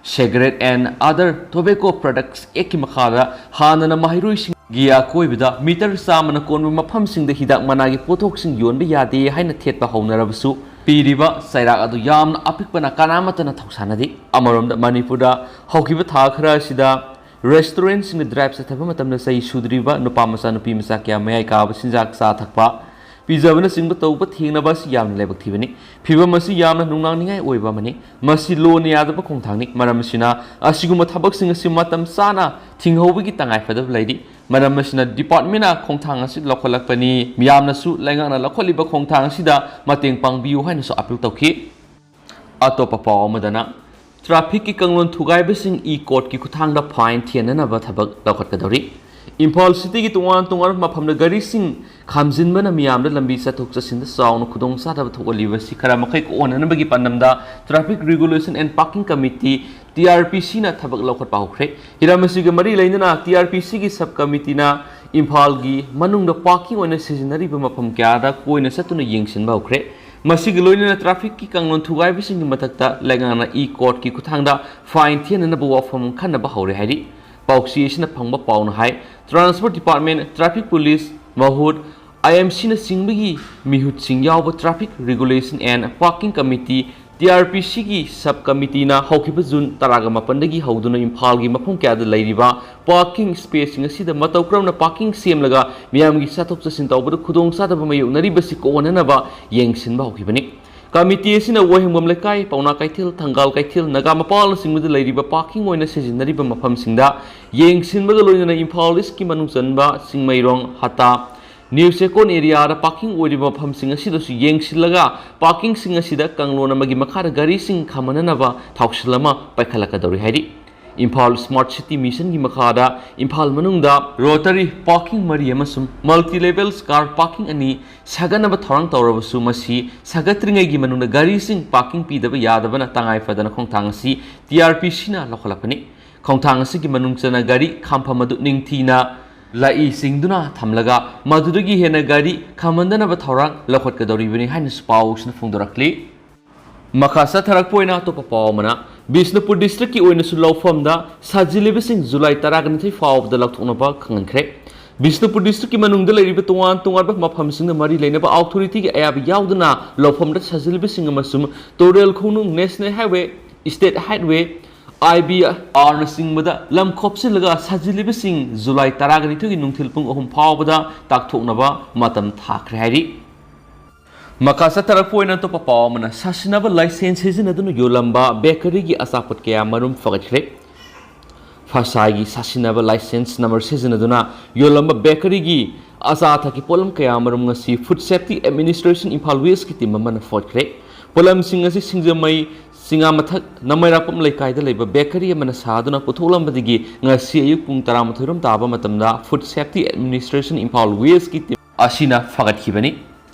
Cigarette and Other Tobacco Products Actꯀꯤ ꯃꯈꯥꯗ ꯍꯥꯟꯅꯅ ꯃꯍꯩꯔꯣꯏꯁꯤꯡꯒꯤ ꯑꯀꯣꯏꯕꯗ ꯃꯤꯇꯔ ꯆꯥꯝꯃꯅ ꯀꯣꯟꯕ ꯃꯐꯝꯁꯤꯡꯗ ꯍꯤꯗꯥꯛ ꯃꯅꯥꯒꯤ ꯄꯣꯠꯊꯣꯛꯁꯤꯡ ꯌꯣꯟꯕ ꯌꯥꯗꯦ ꯍꯥꯏꯅ ꯊꯦꯠꯄ ꯍꯧꯅꯔꯕꯁꯨ, ꯄꯤꯔꯤꯕ ꯆꯩꯔꯥꯛ ꯑꯗꯨ ꯌꯥꯝꯅ ꯑꯄꯤꯛꯄꯅ ꯀꯅꯥꯃꯠꯇꯅ ꯊꯧꯁꯥꯅꯗꯦ꯫ ꯑꯃꯔꯣꯝꯗ, ꯃꯅꯤꯄꯨꯔꯗ ꯍꯧꯈꯤꯕ ꯊꯥ ꯈꯔ ꯑꯁꯤꯗ restaurantꯁꯤꯡꯗ drive ꯆꯠꯊꯕ ꯃꯇꯝꯗ ꯆꯍꯤ ꯁꯨꯗ꯭ꯔꯤꯕ ꯅꯨꯄꯥ ꯃꯆꯥ, ꯅꯨꯄꯤ ꯃꯆꯥ ꯀꯌꯥ ꯃꯌꯥꯏ ꯀꯥꯕ ꯆꯤꯟꯖꯥꯛ ꯆꯥ ꯊꯛꯄ, ꯄꯤꯖꯕꯅꯆꯤꯡꯕ ꯇꯧꯕ ꯊꯦꯡꯅꯕ ꯑꯁꯤ ꯌꯥꯝꯅ ꯂꯥꯏꯕꯛ ꯊꯤꯕꯅꯤ꯫ ꯐꯤꯚꯝ ꯑꯁꯤ ꯌꯥꯝꯅ ꯅꯨꯡꯅꯥꯡꯅꯤꯡꯉꯥꯏ ꯑꯣꯏꯕ ꯑꯃꯅꯤ꯫ ꯃꯁꯤ ꯂꯣꯅ ꯌꯥꯗꯕ ꯈꯣꯡꯊꯥꯡꯅꯤ꯫ ꯃꯔꯝ ꯑꯁꯤꯅ, ꯑꯁꯤꯒꯨꯝꯕ ꯊꯕꯛꯁꯤꯡ ꯑꯁꯤ ꯃꯇꯝ ꯆꯥꯅ ꯊꯤꯡꯍꯧꯕꯒꯤ ꯇꯉꯥꯏꯐꯗꯕ ꯂꯩꯔꯤ꯫ ꯃꯔꯝ ꯑꯁꯤꯅ, departmentꯅ ꯈꯣꯡꯊꯥꯡ ꯑꯁꯤ ꯂꯧꯈꯠꯂꯛꯄꯅꯤ꯫ ꯃꯤꯌꯥꯝꯅꯁꯨ ꯂꯩꯉꯥꯛꯅ ꯂꯧꯈꯠꯂꯤꯕ ꯈꯣꯡꯊꯥꯡ ꯑꯁꯤꯗ ꯃꯇꯦꯡ ꯄꯥꯡꯕꯤꯌꯨ ꯍꯥꯏꯅꯁꯨ appeal ꯇꯧꯈꯤ꯫ ꯑꯇꯣꯞꯄ ꯄꯥꯎ ꯑꯃꯗꯅ, trafficꯀꯤ ꯀꯥꯡꯂꯣꯟ ꯊꯨꯒꯥꯏꯕꯁꯤꯡ e-courtꯀꯤ ꯈꯨꯠꯊꯥꯡꯗ fine ꯊꯤꯍꯟꯅꯅꯕ ꯊꯕꯛ ꯂꯧꯈꯠꯀꯗꯧꯔꯤ꯫ ꯏꯝꯐꯥꯜ cityꯒꯤ ꯇꯣꯉꯥꯟ ꯇꯣꯉꯥꯟꯕ ꯃꯐꯝꯗ ꯒꯥꯔꯤꯁꯤꯡ ꯈꯥꯝꯖꯤꯟꯕꯅ ꯃꯤꯌꯥꯝꯗ ꯂꯝꯕꯤ ꯆꯠꯊꯣꯛ ꯆꯠꯁꯤꯟꯗ ꯆꯥꯎꯅ ꯈꯨꯗꯣꯡꯆꯥꯗꯕ ꯊꯣꯛꯍꯜꯂꯤꯕ ꯑꯁꯤ ꯈꯔ ꯃꯈꯩ ꯀꯣꯛꯍꯟꯅꯅꯕꯒꯤ ꯄꯥꯟꯗꯝꯗ Traffic Regulation and Parking Committee, TRPCꯅ ꯊꯕꯛ ꯂꯧꯈꯠꯄ ꯍꯧꯈ꯭ꯔꯦ꯫ ꯍꯤꯔꯝ ꯑꯁꯤꯒ ꯃꯔꯤ ꯂꯩꯅꯅ TRPCꯒꯤ sub committeeꯅ ꯏꯝꯐꯥꯜꯒꯤ ꯃꯅꯨꯡꯗ parking ꯑꯣꯏꯅ ꯁꯤꯖꯤꯟꯅꯔꯤꯕ ꯃꯐꯝ ꯀꯌꯥꯗ ꯀꯣꯏꯅ ꯆꯠꯇꯨꯅ ꯌꯦꯡꯁꯤꯟꯕ ꯍꯧꯈ꯭ꯔꯦ꯫ ꯃꯁꯤꯒ ꯂꯣꯏꯅꯅ trafficꯀꯤ ꯀꯥꯡꯂꯣꯟ ꯊꯨꯒꯥꯏꯕꯁꯤꯡꯒꯤ ꯃꯊꯛꯇ ꯂꯩꯉꯥꯛꯅ e-courtꯀꯤ ꯈꯨꯠꯊꯥꯡꯗ fine ꯊꯤꯍꯟꯅꯅꯕ ꯋꯥꯐꯝ ꯈꯟꯅꯕ ꯍꯧꯔꯦ ꯍꯥꯏꯔꯤ꯫ ꯄꯥꯎꯆꯦ ꯑꯁꯤꯅ ꯐꯪꯕ ꯄꯥꯎꯅ ꯍꯥꯏ, Transport Department, Traffic Police, ꯃꯍꯨꯠ, IMCꯅꯆꯤꯡꯕꯒꯤ ꯃꯤꯍꯨꯠꯁꯤꯡ ꯌꯥꯎꯕ Traffic Regulation and Parking Committee, TRPCꯒꯤ sub committeeꯅ ꯍꯧꯈꯤꯕ June ꯇꯔꯥꯃꯥꯄꯟꯗꯒꯤ ꯍꯧꯗꯨꯅ ꯏꯝꯐꯥꯜꯒꯤ ꯃꯐꯝ ꯀꯌꯥꯗ ꯂꯩꯔꯤꯕ parking spaceꯁꯤꯡ ꯑꯁꯤꯗ ꯃꯇꯧ ꯀꯔꯝꯅ parking ꯁꯦꯝꯂꯒ ꯃꯤꯌꯥꯝꯒꯤ ꯆꯠꯊꯣꯛ ꯆꯠꯁꯤꯟ ꯇꯧꯕꯗ ꯈꯨꯗꯣꯡꯆꯥꯗꯕ ꯃꯥꯌꯣꯛꯅꯔꯤꯕꯁꯤ ꯀꯣꯛꯍꯟꯅꯅꯕ ꯌꯦꯡꯁꯤꯟꯕ ꯍꯧꯈꯤꯕꯅꯤ꯫ Committee ꯑꯁꯤꯅ ꯋꯥꯍꯦꯡꯕꯝ ꯂꯩꯀꯥꯏ, ꯄꯥꯎꯅꯥ ꯀꯩꯊꯦꯜ, ꯊꯪꯒꯥꯜ ꯀꯩꯊꯦꯜ, ꯅꯥꯒꯥꯃꯄꯥꯜꯅꯆꯤꯡꯕꯗ ꯂꯩꯔꯤꯕ parking ꯑꯣꯏꯅ ꯁꯤꯖꯤꯟꯅꯔꯤꯕ ꯃꯐꯝꯁꯤꯡꯗ ꯌꯦꯡꯁꯤꯟꯕꯒ ꯂꯣꯏꯅꯅ ꯏꯝꯐꯥꯜ Eastꯀꯤ ꯃꯅꯨꯡ ꯆꯟꯕ ꯆꯤꯡꯃꯩꯔꯣꯡ, ꯍꯇꯥ, ꯅ꯭ꯌꯨ ꯆꯦꯛꯀꯣꯟ areaꯗ parking ꯑꯣꯏꯔꯤꯕ ꯃꯐꯝꯁꯤꯡ ꯑꯁꯤꯗꯁꯨ ꯌꯦꯡꯁꯤꯜꯂꯒ parkingꯁꯤꯡ ꯑꯁꯤꯗ ꯀꯥꯡꯂꯣꯟ ꯑꯃꯒꯤ ꯃꯈꯥꯗ ꯒꯥꯔꯤꯁꯤꯡ ꯈꯥꯝꯍꯟꯅꯅꯕ ꯊꯧꯁꯤꯜ ꯑꯃ ꯄꯥꯏꯈꯠꯂꯛꯀꯗꯧꯔꯤ ꯍꯥꯏꯔꯤ꯫ ꯏꯝꯐꯥꯜ ꯁ꯭ꯃꯥꯔꯠ ꯁꯤꯇꯤ ꯃꯤꯁꯟꯒꯤ ꯃꯈꯥꯗ ꯏꯝꯐꯥꯜ ꯃꯅꯨꯡꯗ ꯔꯣꯇꯔꯤ ꯄꯥꯔꯀꯤꯡ ꯃꯔꯤ ꯑꯃꯁꯨꯡ ꯃꯜꯇꯤ ꯂꯦꯚꯦꯜꯁ ꯀꯥꯔ ꯄꯥꯔꯀꯤꯡ ꯑꯅꯤ ꯁꯥꯒꯠꯅꯕ ꯊꯧꯔꯥꯡ ꯇꯧꯔꯕꯁꯨ, ꯃꯁꯤ ꯁꯥꯒꯠꯇ꯭ꯔꯤꯉꯩꯒꯤ ꯃꯅꯨꯡꯗ ꯒꯥꯔꯤꯁꯤꯡ ꯄꯥꯔꯀꯤꯡ ꯄꯤꯗꯕ ꯌꯥꯗꯕꯅ ꯇꯉꯥꯏ ꯐꯗꯅ ꯈꯣꯡꯊꯥꯡ ꯑꯁꯤ ꯇꯤ ꯑꯥꯔ ꯄꯤ ꯁꯤꯅ ꯂꯧꯈꯠꯂꯛꯄꯅꯤ꯫ ꯈꯣꯡꯊꯥꯡ ꯑꯁꯤꯒꯤ ꯃꯅꯨꯡ ꯆꯟꯅ ꯒꯥꯔꯤ ꯈꯥꯝꯐꯝ ꯑꯗꯨ ꯅꯤꯡꯊꯤꯅ ꯂꯥꯛꯏ ꯆꯤꯡꯗꯨꯅ ꯊꯝꯂꯒ, ꯃꯗꯨꯗꯒꯤ ꯍꯦꯟꯅ ꯒꯥꯔꯤ ꯈꯥꯝꯍꯟꯗꯅꯕ ꯊꯧꯔꯥꯡ ꯂꯧꯈꯠꯀꯗꯧꯔꯤꯕꯅꯤ ꯍꯥꯏꯅꯁꯨ ꯄꯥꯎꯁꯤꯅ ꯐꯣꯡꯗꯣꯔꯛꯂꯤ꯫ ꯃꯈꯥ ꯆꯠꯊꯔꯛꯄ ꯑꯣꯏꯅ ꯑꯇꯣꯞꯄ ꯄꯥꯎ ꯑꯃꯅ, ꯕꯤꯁꯅꯨꯄꯨꯔ ꯗꯤꯁꯇ꯭ꯔꯤꯛꯀꯤ ꯑꯣꯏꯅꯁꯨ ꯂꯧꯐꯝꯗ ꯁꯥꯖꯤꯜꯂꯤꯕꯁꯤꯡ ꯖꯨꯂꯥꯏ ꯇꯔꯥꯒ ꯅꯤꯊꯣꯏ ꯐꯥꯎꯕꯗ ꯂꯧꯊꯣꯛꯅꯕ ꯈꯪꯍꯟꯈ꯭ꯔꯦ꯫ ꯕꯤꯁꯅꯨꯄꯨꯔ ꯗꯤꯁꯇ꯭ꯔꯤꯛꯀꯤ ꯃꯅꯨꯡꯗ ꯂꯩꯔꯤꯕ ꯇꯣꯉꯥꯟ ꯇꯣꯉꯥꯟꯕ ꯃꯐꯝꯁꯤꯡꯗ ꯃꯔꯤ ꯂꯩꯅꯕ ꯑꯣꯊꯣꯔꯤꯇꯤꯒꯤ ꯑꯌꯥꯕ ꯌꯥꯎꯗꯅ ꯂꯧꯐꯝꯗ ꯁꯥꯖꯤꯜꯂꯤꯕꯁꯤꯡ ꯑꯃꯁꯨꯡ ꯇꯨꯔꯦꯜ ꯈꯣꯡꯅꯨꯡ, ꯅꯦꯁꯅꯦꯜ ꯍꯥꯏꯋꯦ, ꯏꯁꯇꯦꯠ ꯍꯥꯏꯋꯦ, ꯑꯥꯏ ꯕꯤ ꯑꯥꯔꯅꯆꯤꯡꯕꯗ ꯂꯝ ꯈꯣꯞꯆꯤꯜꯂꯒ ꯁꯥꯖꯤꯜꯂꯤꯕꯁꯤꯡ ꯖꯨꯂꯥꯏ ꯇꯔꯥꯒ ꯅꯤꯊꯣꯏꯒꯤ ꯅꯨꯡꯊꯤꯜ ꯄꯨꯡ ꯑꯍꯨꯝ ꯐꯥꯎꯕꯗ ꯇꯥꯛꯊꯣꯛꯅꯕ ꯃꯇꯝ ꯊꯥꯈ꯭ꯔꯦ ꯍꯥꯏꯔꯤ꯫ ꯃꯈꯥ ꯆꯠꯊꯔꯛꯄ ꯑꯣꯏꯅ ꯑꯇꯣꯞꯄ ꯄꯥꯎ ꯑꯃꯅ, ꯁꯥꯁꯤꯟꯅꯕ ꯂꯥꯏꯁꯦꯟꯁ ꯁꯤꯖꯤꯟꯅꯗꯨꯅ ꯌꯣꯜꯂꯝꯕ ꯕꯦꯀꯔꯤꯒꯤ ꯑꯆꯥꯄꯣꯠ ꯀꯌꯥ ꯃꯔꯨꯝ ꯐꯒꯠꯈ꯭ꯔꯦ꯫ ꯐꯁꯥꯏꯒꯤ ꯁꯥꯁꯤꯟꯅꯕ ꯂꯥꯏꯁꯦꯟꯁ ꯅꯝꯕꯔ ꯁꯤꯖꯤꯟꯅꯗꯨꯅ ꯌꯣꯜꯂꯝꯕ ꯕꯦꯀꯔꯤꯒꯤ ꯑꯆꯥ ꯑꯊꯛꯀꯤ ꯄꯣꯠꯂꯝ ꯀꯌꯥ ꯃꯔꯨꯝ ꯉꯁꯤ ꯐꯨꯗ ꯁꯦꯐꯇꯤ ꯑꯦꯗꯃꯤꯅꯤꯁꯇ꯭ꯔꯦꯁꯟ ꯏꯝꯐꯥꯜ ꯋꯦꯁꯀꯤ ꯇꯤꯝ ꯑꯃꯅ ꯐꯒꯠꯈ꯭ꯔꯦ꯫ ꯄꯣꯠꯂꯝꯁꯤꯡ ꯑꯁꯤ ꯁꯤꯡꯖꯃꯩ ꯆꯤꯉꯥꯃꯊꯛ ꯅꯃꯩꯔꯥꯛꯄꯝ ꯂꯩꯀꯥꯏꯗ ꯂꯩꯕ ꯕꯦꯀꯔꯤ ꯑꯃꯅ ꯁꯥꯗꯨꯅ ꯄꯨꯊꯣꯛꯂꯝꯕꯗꯒꯤ ꯉꯁꯤ ꯑꯌꯨꯛ ꯄꯨꯡ ꯇꯔꯥꯃꯥꯊꯣꯏ ꯔꯣꯝ ꯇꯥꯕ ꯃꯇꯝꯗ ꯐꯨꯗ ꯁꯦꯐꯇꯤ ꯑꯦꯗꯃꯤꯅꯤꯁꯇ꯭ꯔꯦꯁꯟ ꯏꯝꯐꯥꯜ ꯋꯦꯁꯀꯤ ꯇꯤꯝ ꯑꯁꯤꯅ ꯐꯒꯠꯈꯤꯕꯅꯤ꯫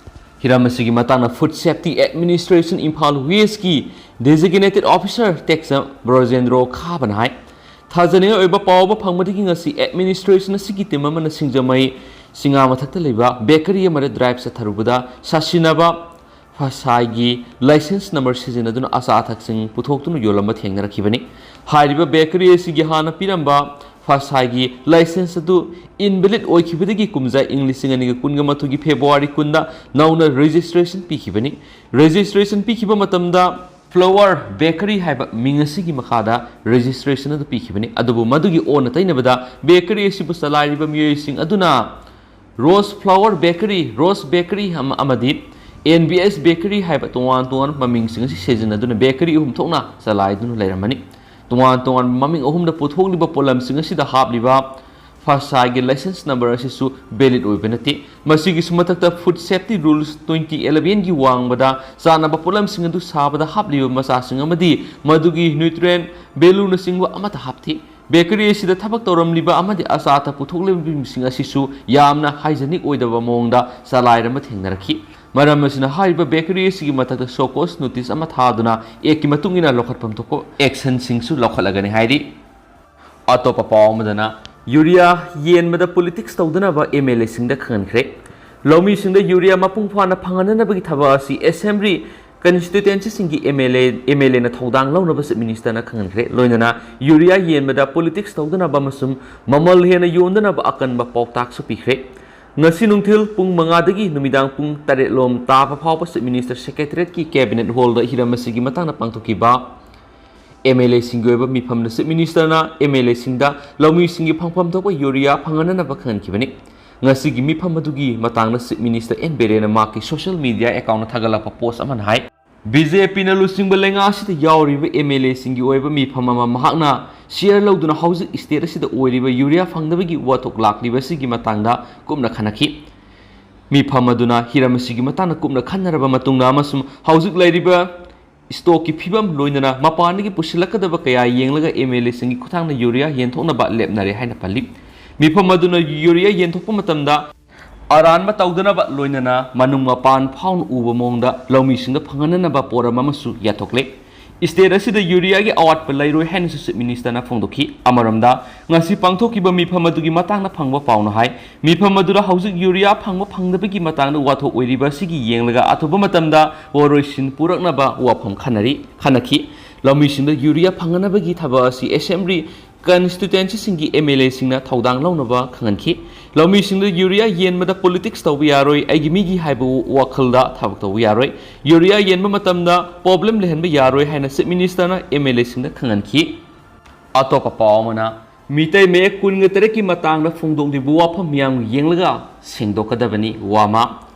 ꯍꯤꯔꯝ ꯑꯁꯤꯒꯤ ꯃꯇꯥꯡꯗ ꯐꯨꯗ ꯁꯦꯐꯇꯤ ꯑꯦꯗꯃꯤꯅꯤꯁꯇ꯭ꯔꯦꯁꯟ ꯏꯝꯐꯥꯜ ꯋꯦꯁꯀꯤ ꯗꯦꯖꯤꯒꯅꯦꯇꯦꯗ ꯑꯣꯐꯤꯁꯔ ꯇꯦꯛꯆꯝ ꯕ꯭ꯔꯣꯖꯦꯟꯗ꯭ꯔꯣ ꯈꯥꯕꯅ ꯍꯥꯏ꯫ ꯊꯥꯖꯅꯤꯡꯉꯥꯏ ꯑꯣꯏꯕ ꯄꯥꯎ ꯑꯃ ꯐꯪꯕꯗꯒꯤ ꯉꯁꯤ ꯑꯦꯗꯃꯤꯅꯤꯁꯇ꯭ꯔꯦꯁꯟ ꯑꯁꯤꯒꯤ ꯇꯤꯝ ꯑꯃꯅ ꯁꯤꯡꯖꯃꯩ ꯆꯤꯉꯥꯃꯊꯛꯇ ꯂꯩꯕ ꯕꯦꯀꯔꯤ ꯑꯃꯗ ꯗ꯭ꯔꯥꯏꯚ ꯆꯠꯊꯔꯨꯕꯗ ꯁꯥꯁꯤꯟꯅꯕ ꯐꯁꯥꯏꯒꯤ ꯂꯥꯏꯁꯦꯟꯁ ꯅꯝꯕꯔ ꯁꯤꯖꯤꯟꯅꯗꯨꯅ ꯑꯆꯥ ꯑꯊꯛꯁꯤꯡ ꯄꯨꯊꯣꯛꯇꯨꯅ ꯌꯣꯜꯂꯝꯕ ꯊꯦꯡꯅꯔꯛꯈꯤꯕꯅꯤ꯫ ꯍꯥꯏꯔꯤꯕ ꯕꯦꯀꯔꯤ ꯑꯁꯤꯒꯤ ꯍꯥꯟꯅ ꯄꯤꯔꯝꯕ ꯐꯁꯥꯏꯒꯤ ꯂꯥꯏꯁꯦꯟꯁ ꯑꯗꯨ ꯏꯟꯚꯦꯂꯤꯗ ꯑꯣꯏꯈꯤꯕꯗꯒꯤ ꯀꯨꯝꯖꯥ ꯏꯪ ꯂꯤꯁꯤꯡ ꯑꯅꯤꯒ ꯀꯨꯟꯒ ꯃꯥꯊꯣꯏꯒꯤ ꯐꯦꯕ꯭ꯔꯨꯋꯥꯔꯤ ꯀꯨꯟꯗ ꯅꯧꯅ ꯔꯦꯖꯤꯁꯇ꯭ꯔꯦꯁꯟ ꯄꯤꯈꯤꯕꯅꯤ꯫ ꯔꯦꯖꯤꯁꯇ꯭ꯔꯦꯁꯟ ꯄꯤꯈꯤꯕ ꯃꯇꯝꯗ ꯐ꯭ꯂꯣꯋꯔ ꯕꯦꯀꯔꯤ ꯍꯥꯏꯕ ꯃꯤꯡ ꯑꯁꯤꯒꯤ ꯃꯈꯥꯗ ꯔꯦꯖꯤꯁꯇ꯭ꯔꯦꯁꯟ ꯑꯗꯨ ꯄꯤꯈꯤꯕꯅꯤ꯫ ꯑꯗꯨꯕꯨ ꯃꯗꯨꯒꯤ ꯑꯣꯟꯅ ꯇꯩꯅꯕꯗ ꯕꯦꯀꯔꯤ ꯑꯁꯤꯕꯨ ꯆꯂꯥꯏꯔꯤꯕ ꯃꯤꯑꯣꯏꯁꯤꯡ ꯑꯗꯨꯅ ꯔꯣꯁ ꯐ꯭ꯂꯥꯋꯔ ꯕꯦꯀꯔꯤ, ꯔꯣꯁ ꯕꯦꯀꯔꯤ ꯑꯃ-, ꯑꯃꯗꯤ ꯑꯦꯟ ꯕꯤ ꯑꯦꯁ ꯕꯦꯀꯔꯤ ꯍꯥꯏꯕ ꯇꯣꯉꯥꯟ ꯇꯣꯉꯥꯟꯕ ꯃꯃꯤꯡꯁꯤꯡ ꯑꯁꯤ ꯁꯤꯖꯤꯟꯅꯗꯨꯅ ꯕꯦꯀꯔꯤ ꯑꯍꯨꯝ ꯊꯣꯛꯅ ꯆꯂꯥꯏꯗꯨꯅ ꯂꯩꯔꯝꯕꯅꯤ꯫ ꯇꯣꯉꯥꯟ ꯇꯣꯉꯥꯟꯕ ꯃꯃꯤꯡ ꯑꯍꯨꯝꯗ ꯄꯨꯊꯣꯛꯂꯤꯕ ꯄꯣꯠꯂꯝꯁꯤꯡ ꯑꯁꯤꯗ ꯍꯥꯞꯂꯤꯕ ꯐꯥꯁꯥꯏꯒꯤ ꯂꯥꯏꯁꯦꯟꯁ ꯅꯝꯕꯔ ꯑꯁꯤꯁꯨ ꯚꯦꯂꯤꯗ ꯑꯣꯏꯕ ꯅꯠꯇꯦ꯫ ꯃꯁꯤꯒꯤꯁꯨ ꯃꯊꯛꯇ ꯐꯨꯗ ꯁꯦꯐꯇꯤ ꯔꯨꯜꯁ ꯇ꯭ꯋꯦꯟꯇꯤ ꯑꯦꯂꯚꯦꯟꯒꯤ ꯋꯥꯡꯃꯗ ꯆꯥꯅꯕ ꯄꯣꯠꯂꯝꯁꯤꯡ ꯑꯗꯨ ꯁꯥꯕꯗ ꯍꯥꯞꯂꯤꯕ ꯃꯆꯥꯁꯤꯡ ꯑꯃꯗꯤ ꯃꯗꯨꯒꯤ ꯅ꯭ꯌꯨꯇ꯭ꯔꯦꯟ ꯚꯦꯂꯨꯅꯆꯤꯡꯕ ꯑꯃꯠꯇ ꯍꯥꯞꯇꯦ꯫ ꯕꯦꯀꯔꯤ ꯑꯁꯤꯗ ꯊꯕꯛ ꯇꯧꯔꯝꯂꯤꯕ ꯑꯃꯗꯤ ꯑꯆꯥ ꯑꯊꯛ ꯄꯨꯊꯣꯛꯂꯤꯕꯁꯤꯡ ꯑꯁꯤꯁꯨ ꯌꯥꯝꯅ ꯍꯥꯏꯖꯅꯤꯛ ꯑꯣꯏꯗꯕ ꯃꯑꯣꯡꯗ ꯆꯂꯥꯏꯔꯝꯕ ꯊꯦꯡꯅꯔꯛꯈꯤ꯫ ꯃꯔꯝ ꯑꯁꯤꯅ ꯍꯥꯏꯔꯤꯕ ꯕꯦꯀꯔꯤ ꯑꯁꯤꯒꯤ ꯃꯊꯛꯇ ꯁꯣ ꯀꯣꯁ ꯅꯣꯇꯤꯁ ꯑꯃ ꯊꯥꯗꯨꯅ ꯑꯦꯛꯀꯤ ꯃꯇꯨꯡ ꯏꯟꯅ ꯂꯧꯈꯠꯐꯝ ꯊꯣꯛꯄ ꯑꯦꯛꯁꯟꯁꯤꯡꯁꯨ ꯂꯧꯈꯠꯂꯒꯅꯤ ꯍꯥꯏꯔꯤ꯫ ꯑꯇꯣꯞꯄ ꯄꯥꯎ ꯑꯃꯗꯅ, ꯌꯨꯔꯤꯌꯥ ꯌꯦꯟꯕꯗ ꯄꯣꯂꯤꯇꯤꯛꯁ ꯇꯧꯗꯅꯕ ꯑꯦꯝ ꯑꯦꯜ ꯑꯦꯁꯤꯡꯗ ꯈꯪꯍꯟꯈ꯭ꯔꯦ꯫ ꯂꯧꯃꯤꯁꯤꯡꯗ ꯌꯨꯔꯤꯌꯥ ꯃꯄꯨꯡ ꯐꯥꯅ ꯐꯪꯍꯟꯅꯅꯕꯒꯤ ꯊꯕꯛ ꯑꯁꯤ ꯑꯦꯁꯦꯝꯕ꯭ꯂꯤ ꯀꯟꯁꯇꯤꯇ꯭ꯋꯦꯟꯁꯤꯁꯤꯡꯒꯤ M L A, M L ꯑꯦꯅ ꯊꯧꯗꯥꯡ ꯂꯧꯅꯕ ꯆꯤꯐ ꯃꯤꯅꯤꯁꯇꯔꯅ ꯈꯪꯍꯟꯈ꯭ꯔꯦ꯫ ꯂꯣꯏꯅꯅ ꯌꯨꯔꯤꯌꯥ ꯌꯦꯟꯕꯗ ꯄꯣꯂꯤꯇꯤꯛꯁ ꯇꯧꯗꯅꯕ ꯑꯃꯁꯨꯡ ꯃꯃꯜ ꯍꯦꯟꯅ ꯌꯣꯟꯗꯅꯕ ꯑꯀꯟꯕ ꯄꯥꯎꯇꯥꯛꯁꯨ ꯄꯤꯈ꯭ꯔꯦ꯫ ꯉꯁꯤ ꯅꯨꯡꯊꯤꯜ ꯄꯨꯡ ꯃꯉꯥꯗꯒꯤ ꯅꯨꯃꯤꯗꯥꯡ ꯄꯨꯡ ꯇꯔꯦꯠ ꯂꯣꯝ ꯇꯥꯕ ꯐꯥꯎꯕ ꯆꯤꯐ ꯃꯤꯅꯤꯁꯇꯔ ꯁꯦꯀ꯭ꯔꯦꯇꯔꯤꯌꯦꯠꯀꯤ ꯀꯦꯕꯤꯅꯦꯠ ꯍꯣꯜꯗ ꯍꯤꯔꯝ ꯑꯁꯤꯒꯤ ꯃꯇꯥꯡꯗ ꯄꯥꯡꯊꯣꯛꯈꯤꯕ ꯑꯦꯝ ꯑꯦꯜ ꯑꯦꯁꯤꯡꯒꯤ ꯑꯣꯏꯕ ꯃꯤꯐꯝꯗ ꯆꯤꯐ ꯃꯤꯅꯤꯁꯇꯔꯅ ꯑꯦꯝ ꯑꯦꯜ ꯑꯦꯁꯤꯡꯗ ꯂꯧꯃꯤꯁꯤꯡꯒꯤ ꯐꯪꯐꯝ ꯊꯣꯛꯄ ꯌꯨꯔꯤꯌꯥ ꯐꯪꯍꯟꯅꯅꯕ ꯈꯪꯍꯟꯈꯤꯕꯅꯤ꯫ ꯉꯁꯤꯒꯤ ꯃꯤꯐꯝ ꯑꯗꯨꯒꯤ ꯃꯇꯥꯡꯗ ꯆꯤꯐ ꯃꯤꯅꯤꯁꯇꯔ ꯑꯦꯟ ꯕꯤꯔꯦꯟꯅ ꯃꯍꯥꯛꯀꯤ ꯁꯣꯁꯤꯌꯦꯜ ꯃꯤꯗꯤꯌꯥ ꯑꯦꯀꯥꯎꯟꯗ ꯊꯥꯒꯠꯂꯛꯄ ꯄꯣꯁ ꯑꯃꯅ ꯍꯥꯏ, ꯕꯤ ꯖꯦ ꯄꯤꯅ ꯂꯨꯆꯤꯡꯕ ꯂꯩꯉꯥꯛ ꯑꯁꯤꯗ ꯌꯥꯎꯔꯤꯕ ꯑꯦꯝ ꯑꯦꯜ ꯑꯦꯁꯤꯡꯒꯤ ꯑꯣꯏꯕ ꯃꯤꯐꯝ ꯑꯃ ꯃꯍꯥꯛꯅ ꯁꯤꯌꯔ ꯂꯧꯗꯨꯅ ꯍꯧꯖꯤꯛ ꯁ꯭ꯇꯦꯠ ꯑꯁꯤꯗ ꯑꯣꯏꯔꯤꯕ ꯌꯨꯔꯤꯌꯥ ꯐꯪꯗꯕꯒꯤ ꯋꯥꯊꯣꯛ ꯂꯥꯛꯂꯤꯕ ꯑꯁꯤꯒꯤ ꯃꯇꯥꯡꯗ ꯀꯨꯞꯅ ꯈꯟꯅꯈꯤ꯫ ꯃꯤꯐꯝ ꯑꯗꯨꯅ ꯍꯤꯔꯝ ꯑꯁꯤꯒꯤ ꯃꯇꯥꯡꯗ ꯀꯨꯞꯅ ꯈꯟꯅꯔꯕ ꯃꯇꯨꯡꯗ ꯑꯃꯁꯨꯡ ꯍꯧꯖꯤꯛ ꯂꯩꯔꯤꯕ ꯁ꯭ꯇꯣꯛꯀꯤ ꯐꯤꯕꯝ, ꯂꯣꯏꯅꯅ ꯃꯄꯥꯟꯗꯒꯤ ꯄꯨꯁꯤꯜꯂꯛꯀꯗꯕ ꯀꯌꯥ ꯌꯦꯡꯂꯒ ꯑꯦꯝ ꯑꯦꯜ ꯑꯦꯁꯤꯡꯒꯤ ꯈꯨꯠꯊꯥꯡꯗ ꯌꯨꯔꯤꯌꯥ ꯌꯦꯟꯊꯣꯛꯅꯕ ꯂꯦꯞꯅꯔꯦ ꯍꯥꯏꯅ ꯄꯜꯂꯤ꯫ ꯃꯤꯐꯝ ꯑꯗꯨꯅ ꯌꯨꯔꯤꯌꯥ ꯌꯦꯟꯊꯣꯛꯄ ꯃꯇꯝꯗ ꯑꯔꯥꯟꯕ ꯇꯧꯗꯅꯕ, ꯂꯣꯏꯅꯅ ꯃꯅꯨꯡ ꯃꯄꯥꯟ ꯐꯥꯎꯅ ꯎꯕ ꯃꯑꯣꯡꯗ ꯂꯧꯃꯤꯁꯤꯡꯗ ꯐꯪꯍꯟꯅꯅꯕ ꯄꯣꯠ ꯑꯃ ꯑꯃꯁꯨ ꯌꯥꯊꯣꯛꯂꯦ꯫ ꯁ꯭ꯇꯦꯠ ꯑꯁꯤꯗ ꯌꯨꯔꯤꯌꯥꯒꯤ ꯑꯋꯥꯠꯄ ꯂꯩꯔꯣꯏ ꯍꯥꯏꯅꯁꯨ ꯆꯤꯐ ꯃꯤꯅꯤꯁꯇꯔꯅ ꯐꯣꯡꯗꯣꯛꯈꯤ꯫ ꯑꯃꯔꯣꯝꯗ, ꯉꯁꯤ ꯄꯥꯡꯊꯣꯛꯈꯤꯕ ꯃꯤꯐꯝ ꯑꯗꯨꯒꯤ ꯃꯇꯥꯡꯗ ꯐꯪꯕ ꯄꯥꯎꯅ ꯍꯥꯏ, ꯃꯤꯐꯝ ꯑꯗꯨꯗ ꯍꯧꯖꯤꯛ ꯌꯨꯔꯤꯌꯥ ꯐꯪꯕ ꯐꯪꯗꯕꯒꯤ ꯃꯇꯥꯡꯗ ꯋꯥꯊꯣꯛ ꯑꯣꯏꯔꯤꯕ ꯑꯁꯤꯒꯤ ꯌꯦꯡꯂꯒ ꯑꯊꯨꯕ ꯃꯇꯝꯗ ꯋꯥꯔꯣꯏꯁꯤꯟ ꯄꯨꯔꯛꯅꯕ ꯋꯥꯐꯝ ꯈꯟꯅꯔꯤ, ꯈꯟꯅꯈꯤ꯫ ꯂꯧꯃꯤꯁꯤꯡꯗ ꯌꯨꯔꯤꯌꯥ ꯐꯪꯍꯟꯅꯕꯒꯤ ꯊꯕꯛ ꯑꯁꯤ ꯑꯦꯁꯦꯝꯕ꯭ꯂꯤ ꯀꯟꯁꯇꯤꯇ꯭ꯋꯦꯟꯁꯤꯁꯤꯡꯒꯤ ꯑꯦꯝ ꯑꯦꯜ ꯑꯦꯁꯤꯡꯅ ꯊꯧꯗꯥꯡ ꯂꯧꯅꯕ ꯈꯪꯍꯟꯈꯤ꯫ ꯂꯧꯃꯤꯁꯤꯡꯗ ꯌꯨꯔꯤꯌꯥ ꯌꯦꯟꯕꯗ ꯄꯣꯂꯤꯇꯤꯛꯁ ꯇꯧꯕ ꯌꯥꯔꯣꯏ, ꯑꯩꯒꯤ ꯃꯤꯒꯤ ꯍꯥꯏꯕ ꯋꯥꯈꯜꯗ ꯊꯕꯛ ꯇꯧꯕ ꯌꯥꯔꯣꯏ, ꯌꯨꯔꯤꯌꯥ ꯌꯦꯟꯕ ꯃꯇꯝꯗ ꯄ꯭ꯔꯣꯕ꯭ꯂꯦꯝ ꯂꯩꯍꯟꯕ ꯌꯥꯔꯣꯏ ꯍꯥꯏꯅ ꯆꯤꯐ ꯃꯤꯅꯤꯁꯇꯔꯅ ꯑꯦꯝ ꯑꯦꯜ ꯑꯦꯁꯤꯡꯗ ꯈꯪꯍꯟꯈꯤ꯫ ꯑꯇꯣꯞꯄ ꯄꯥꯎ ꯑꯃꯅ, ꯃꯤꯇꯩ ꯃꯌꯦꯛ ꯀꯨꯟꯒ ꯇꯔꯦꯠꯀꯤ ꯃꯇꯥꯡꯗ ꯐꯣꯡꯗꯣꯛꯂꯤꯕ ꯋꯥꯐꯝ ꯃꯤꯌꯥꯝꯒ ꯌꯦꯡꯂꯒ ꯁꯦꯡꯗꯣꯛꯀꯗꯕꯅꯤ, ꯋꯥꯃꯥ꯫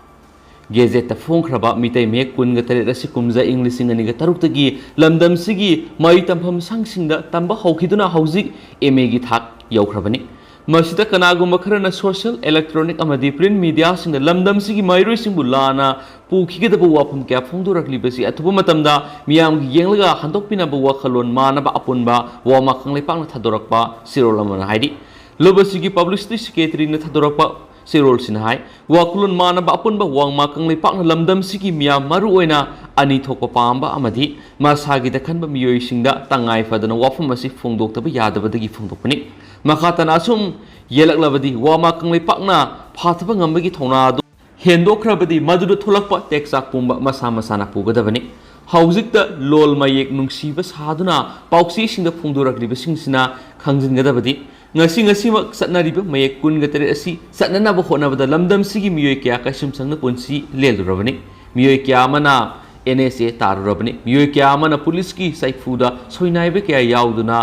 ꯒꯦꯖꯦꯠꯇ ꯐꯣꯡꯈ꯭ꯔꯕ ꯃꯤꯇꯩ ꯃꯌꯦꯛ ꯀꯨꯟꯒ ꯇꯔꯦꯠ ꯑꯁꯤ ꯀꯨꯝꯖꯥ ꯏꯪ ꯂꯤꯁꯤꯡ ꯑꯅꯤꯒ ꯇꯔꯨꯛꯇꯒꯤ ꯂꯝꯗꯝꯁꯤꯒꯤ ꯃꯍꯩ ꯇꯝꯐꯝ ꯁꯪꯁꯤꯡꯗ ꯇꯝꯕ ꯍꯧꯈꯤꯗꯨꯅ ꯍꯧꯖꯤꯛ ꯑꯦꯝ ꯑꯦꯒꯤ ꯊꯥꯛ ꯌꯧꯈ꯭ꯔꯕꯅꯤ꯫ ꯃꯁꯤꯗ ꯀꯅꯥꯒꯨꯝꯕ ꯈꯔꯅ social, electronic ꯑꯃꯗꯤ print mediaꯁꯤꯡꯗ ꯂꯝꯗꯝꯁꯤꯒꯤ ꯃꯍꯩꯔꯣꯏꯁꯤꯡꯕꯨ ꯂꯥꯟꯅ ꯄꯨꯈꯤꯒꯗꯕ ꯋꯥꯐꯝ ꯀꯌꯥ ꯐꯣꯡꯗꯣꯔꯛꯂꯤꯕꯁꯤ ꯑꯊꯨꯕ ꯃꯇꯝꯗ ꯃꯤꯌꯥꯝꯒꯤ ꯌꯦꯡꯂꯒ ꯍꯟꯗꯣꯛꯄꯤꯅꯕ ꯋꯥꯈꯜꯂꯣꯟ ꯃꯥꯟꯅꯕ ꯑꯄꯨꯟꯕ ꯋꯥꯃꯥ ꯀꯪꯂꯩꯄꯥꯛꯅ ꯊꯥꯗꯣꯔꯛꯄ ꯆꯦꯔꯣꯜ ꯑꯃꯅ ꯍꯥꯏꯔꯤ꯫ ꯂꯧꯕꯁꯤꯒꯤ publicity secretaryꯅ ꯊꯥꯗꯣꯔꯛꯄ ꯆꯦꯔꯣꯜꯁꯤꯅ ꯍꯥꯏ, ꯋꯥꯈꯜꯂꯣꯟ ꯃꯥꯟꯅꯕ ꯑꯄꯨꯟꯕ ꯋꯥꯃꯥ ꯀꯪꯂꯩꯄꯥꯛꯅ ꯂꯝꯗꯝꯁꯤꯒꯤ ꯃꯤꯌꯥꯝ, ꯃꯔꯨꯑꯣꯏꯅ ꯑꯅꯤ ꯊꯣꯛꯄ ꯄꯥꯝꯕ ꯑꯃꯗꯤ ꯃꯁꯥꯒꯤꯗ ꯈꯟꯕ ꯃꯤꯑꯣꯏꯁꯤꯡꯗ ꯇꯉꯥꯏ ꯐꯗꯅ ꯋꯥꯐꯝ ꯑꯁꯤ ꯐꯣꯡꯗꯣꯛꯇꯕ ꯌꯥꯗꯕꯗꯒꯤ ꯐꯣꯡꯗꯣꯛꯄꯅꯤ꯫ ꯃꯈꯥ ꯇꯥꯅ ꯑꯁꯨꯝ ꯌꯦꯜꯂꯛꯂꯕꯗꯤ, ꯋꯥꯃꯥ ꯀꯪꯂꯩꯄꯥꯛꯅ ꯐꯥꯊꯕ ꯉꯝꯕꯒꯤ ꯊꯧꯅꯥ ꯑꯗꯨ ꯍꯦꯟꯗꯣꯛꯈ꯭ꯔꯕꯗꯤ ꯃꯗꯨꯗ ꯊꯣꯛꯂꯛꯄ ꯇꯦꯛꯆꯥꯛ ꯄꯨꯝꯕ ꯃꯁꯥ ꯃꯁꯥꯅ ꯄꯨꯒꯗꯕꯅꯤ꯫ ꯍꯧꯖꯤꯛꯇ ꯂꯣꯜ ꯃꯌꯦꯛ ꯅꯨꯡꯁꯤꯕ ꯁꯥꯗꯨꯅ ꯄꯥꯎꯆꯦꯁꯤꯡꯗ ꯐꯣꯡꯗꯣꯔꯛꯂꯤꯕꯁꯤꯡꯁꯤꯅ ꯈꯪꯖꯤꯟꯒꯗꯕꯗꯤ, ꯉꯁꯤ ꯉꯁꯤꯃꯛ ꯆꯠꯅꯔꯤꯕ ꯃꯌꯦꯛ ꯀꯨꯟꯒ ꯇꯔꯦꯠ ꯑꯁꯤ ꯆꯠꯅꯅꯕ ꯍꯣꯠꯅꯕꯗ ꯂꯝꯗꯝꯁꯤꯒꯤ ꯃꯤꯑꯣꯏ ꯀꯌꯥ ꯀꯩꯁꯨꯝꯁꯪꯅ ꯄꯨꯟꯁꯤ ꯂꯦꯜꯂꯨꯔꯕꯅꯤ꯫ ꯃꯤꯑꯣꯏ ꯀꯌꯥ ꯑꯃꯅ NSA ꯇꯥꯔꯨꯔꯕꯅꯤ꯫ ꯃꯤꯑꯣꯏ ꯀꯌꯥ ꯑꯃꯅ ꯄꯨꯂꯤꯁꯀꯤ ꯆꯩꯐꯨꯗ ꯁꯣꯏꯅꯥꯏꯕ ꯀꯌꯥ ꯌꯥꯎꯗꯨꯅ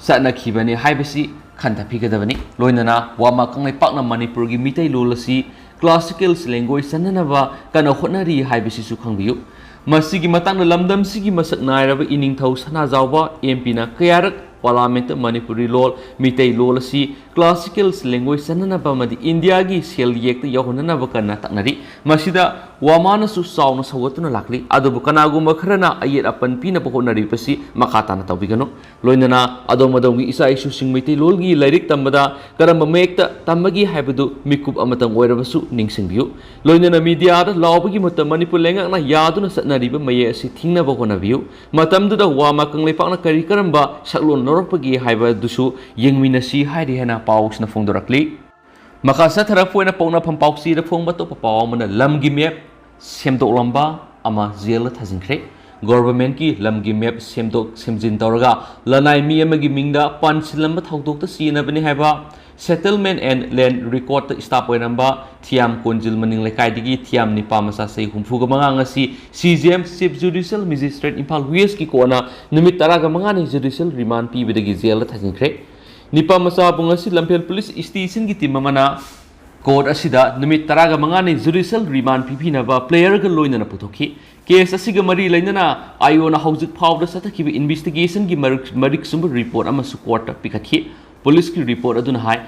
ꯆꯠꯅꯈꯤꯕꯅꯤ ꯍꯥꯏꯕꯁꯤ ꯈꯟꯊꯕꯤꯒꯗꯕꯅꯤ꯫ ꯂꯣꯏꯅꯅ ꯋꯥꯃꯥ ꯀꯪꯂꯩꯄꯥꯛꯅ ꯃꯅꯤꯄꯨꯔꯒꯤ ꯃꯤꯇꯩꯂꯣꯟ ꯑꯁꯤ classical language ꯆꯟꯅꯅꯕ ꯀꯟꯅ ꯍꯣꯠꯅꯔꯤ ꯍꯥꯏꯕꯁꯤꯁꯨ ꯈꯪꯕꯤꯌꯨ꯫ ꯃꯁꯤꯒꯤ ꯃꯇꯥꯡꯗ ꯂꯝꯗꯝꯁꯤꯒꯤ ꯃꯁꯛ ꯅꯥꯏꯔꯕ ꯏꯅꯤꯡꯊꯧ ꯁꯅꯥꯖꯥꯎꯕ MPꯅ ꯀꯌꯥꯔꯛ Parliamentꯇ ꯃꯅꯤꯄꯨꯔꯤ ꯂꯣꯜ, ꯃꯤꯇꯩ ꯂꯣꯜ ꯑꯁꯤ classical language ꯆꯟꯅꯅꯕ ꯑꯃꯗꯤ ꯏꯟꯗꯤꯌꯥꯒꯤ ꯁꯦꯜ ꯌꯦꯛꯇ ꯌꯥꯎꯍꯟꯅꯅꯕ ꯀꯟꯅ ꯇꯛꯅꯔꯤ꯫ ꯃꯁꯤꯗ ꯋꯥꯃꯥꯅꯁꯨ ꯆꯥꯎꯅ ꯁꯧꯒꯠꯇꯨꯅ ꯂꯥꯛꯂꯤ꯫ ꯑꯗꯨꯕꯨ ꯀꯅꯥꯒꯨꯝꯕ ꯈꯔꯅ ꯑꯌꯦꯠ ꯑꯄꯟ ꯄꯤꯅꯕ ꯍꯣꯠꯅꯔꯤꯕꯁꯤ ꯃꯈꯥ ꯇꯥꯅ ꯇꯧꯕꯤꯒꯅꯨ꯫ ꯂꯣꯏꯅꯅ ꯑꯗꯣꯝ ꯑꯗꯣꯝꯒꯤ ꯏꯆꯥ ꯏꯁꯨꯁꯤꯡ ꯃꯩꯇꯩꯂꯣꯟꯒꯤ ꯂꯥꯏꯔꯤꯛ ꯇꯝꯕꯗ ꯀꯔꯝꯕ ꯃꯌꯦꯛꯇ ꯇꯝꯕꯒꯦ ꯍꯥꯏꯕꯗꯨ ꯃꯤꯀꯨꯞ ꯑꯃꯇꯪ ꯑꯣꯏꯔꯕꯁꯨ ꯅꯤꯡꯁꯤꯡꯕꯤꯌꯨ꯫ ꯂꯣꯏꯅꯅ ꯃꯤꯗꯤꯌꯥꯗ ꯂꯥꯎꯕꯒꯤ ꯃꯍꯨꯠꯇ ꯃꯅꯤꯄꯨꯔ ꯂꯩꯉꯥꯛꯅ ꯌꯥꯗꯨꯅ ꯆꯠꯅꯔꯤꯕ ꯃꯌꯦꯛ ꯑꯁꯤ ꯊꯤꯡꯅꯕ ꯍꯣꯠꯅꯕꯤꯌꯨ꯫ ꯃꯇꯝꯗꯨꯗ ꯋꯥꯃꯥ ꯀꯪꯂꯩꯄꯥꯛꯅ ꯀꯔꯤ ꯀꯔꯝꯕ ꯁꯛꯂꯣꯟ ꯂꯧꯔꯛꯄꯒꯦ ꯍꯥꯏꯕꯗꯨꯁꯨ ꯌꯦꯡꯃꯤꯟꯅꯁꯤ ꯍꯥꯏꯔꯤ ꯍꯥꯏꯅ ꯄꯥꯎꯁꯤꯅ ꯐꯣꯡꯗꯣꯔꯛꯂꯤ꯫ ꯃꯈꯥ ꯆꯠꯊꯔꯛꯄ ꯑꯣꯏꯅ ꯄꯣꯛꯅꯐꯝ ꯄꯥꯎꯆꯦꯗ ꯐꯣꯡꯕ ꯑꯇꯣꯞꯄ ꯄꯥꯎ ꯑꯃꯅ ꯂꯝꯒꯤ map ꯁꯦꯝꯗꯣꯛꯂꯝꯕ ꯑꯃ ꯖꯦꯜꯗ ꯊꯥꯖꯤꯟꯈ꯭ꯔꯦ꯫ Governmentꯀꯤ ꯂꯝꯒꯤ map ꯁꯦꯝꯗꯣꯛ ꯁꯦꯝꯖꯤꯟ ꯇꯧꯔꯒ ꯂꯅꯥꯏ ꯃꯤ ꯑꯃꯒꯤ ꯃꯤꯡꯗ ꯄꯥꯟꯁꯤꯜꯂꯝꯕ ꯊꯧꯗꯣꯛꯇ ꯆꯦꯟꯅꯕꯅꯤ ꯍꯥꯏꯕ Settlement and Land Recordꯇ staff ꯑꯣꯏꯔꯝꯕ ꯊꯤꯌꯥꯝ ꯀꯣꯟꯖꯤꯜ ꯃꯅꯤꯡ ꯂꯩꯀꯥꯏꯗꯒꯤ ꯊꯤꯌꯥꯝ ꯅꯤꯄꯥ ꯃꯆꯥ ꯆꯍꯤ ꯍꯨꯝꯐꯨꯒ ꯃꯉꯥ ꯉꯁꯤ CJM, Chief Judicial Magistrate, Imphal Westꯀꯤ ꯀꯣꯔꯠꯅ ꯅꯨꯃꯤꯠ ꯇꯔꯥꯒ ꯃꯉꯥꯅꯤ judicial remand ꯄꯤꯕꯗꯒꯤ ꯖꯦꯜꯗ ꯊꯥꯖꯤꯟꯈ꯭ꯔꯦ꯫ ꯅꯤꯄꯥ ꯃꯆꯥꯕꯨ ꯉꯁꯤ ꯂꯝꯐꯦꯜ police stationꯒꯤ team ꯑꯃꯅ ꯀꯣꯔꯠ ꯑꯁꯤꯗ ꯅꯨꯃꯤꯠ ꯇꯔꯥꯒ ꯃꯉꯥꯅꯤ judicial remand ꯄꯤꯕꯤꯅꯕ playerꯒ ꯂꯣꯏꯅꯅ ꯄꯨꯊꯣꯛꯈꯤ꯫ Case ꯑꯁꯤꯒ ꯃꯔꯤ ꯂꯩꯅꯅ IOꯅ ꯍꯧꯖꯤꯛ ꯐꯥꯎꯕꯗ ꯆꯠꯊꯈꯤꯕ investigationꯒꯤ ꯃꯔꯤꯛ-, ꯃꯔꯤꯛ ꯆꯨꯝꯕ report ꯑꯃꯁꯨ ꯀꯣꯔꯠꯇ ꯄꯤꯈꯠꯈꯤ꯫ Policeꯀꯤ report ꯑꯗꯨꯅ ꯍꯥꯏ,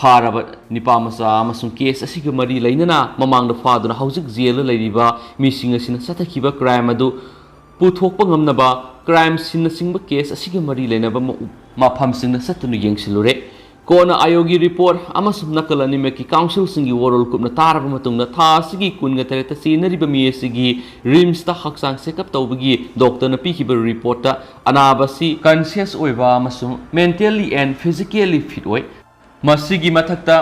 ꯐꯥꯔꯕ ꯅꯤꯄꯥ ꯃꯆꯥ ꯑꯃꯁꯨꯡ ꯀꯦꯁ ꯑꯁꯤꯒ ꯃꯔꯤ ꯂꯩꯅꯅ ꯃꯃꯥꯡꯗ ꯐꯥꯗꯨꯅ ꯍꯧꯖꯤꯛ ꯖꯦꯜꯗ ꯂꯩꯔꯤꯕ ꯃꯤꯁꯤꯡ ꯑꯁꯤꯅ ꯆꯠꯊꯈꯤꯕ ꯀ꯭ꯔꯥꯏꯝ ꯑꯗꯨ ꯄꯨꯊꯣꯛꯄ ꯉꯝꯅꯕ ꯀ꯭ꯔꯥꯏꯝ ꯁꯤꯟꯅꯆꯤꯡꯕ ꯀꯦꯁ ꯑꯁꯤꯒ ꯃꯔꯤ ꯂꯩꯅꯕ ꯃ-, ꯃꯐꯝꯁꯤꯡꯗ ꯆꯠꯇꯨꯅ ꯌꯦꯡꯁꯤꯜꯂꯨꯔꯦ꯫ ꯀꯣꯟꯅ ꯑꯥꯌꯣꯒꯤ ꯔꯤꯄꯣꯔꯠ ꯑꯃꯁꯨꯡ ꯅꯥꯀꯜ ꯑꯅꯤꯃꯛꯀꯤ ꯀꯥꯎꯟꯁꯤꯜꯁꯤꯡꯒꯤ ꯋꯥꯔꯣꯜ ꯀꯨꯞꯅ ꯇꯥꯔꯕ ꯃꯇꯨꯡꯗ ꯊꯥ ꯑꯁꯤꯒꯤ ꯀꯨꯟꯒ ꯇꯔꯦꯠꯇ ꯆꯦꯟꯅꯔꯤꯕ ꯃꯤ ꯑꯁꯤꯒꯤ ꯔꯤꯝꯁꯇ ꯍꯛꯆꯥꯡ ꯆꯦꯛꯑꯞ ꯇꯧꯕꯒꯤ ꯗꯣꯛꯇꯔꯅ ꯄꯤꯈꯤꯕ ꯔꯤꯄꯣꯔꯠꯇ ꯑꯅꯥꯕ ꯑꯁꯤ conscious ꯑꯣꯏꯕ ꯑꯃꯁꯨꯡ mentally and physically fit ꯑꯣꯏ꯫ ꯃꯁꯤꯒꯤ ꯃꯊꯛꯇ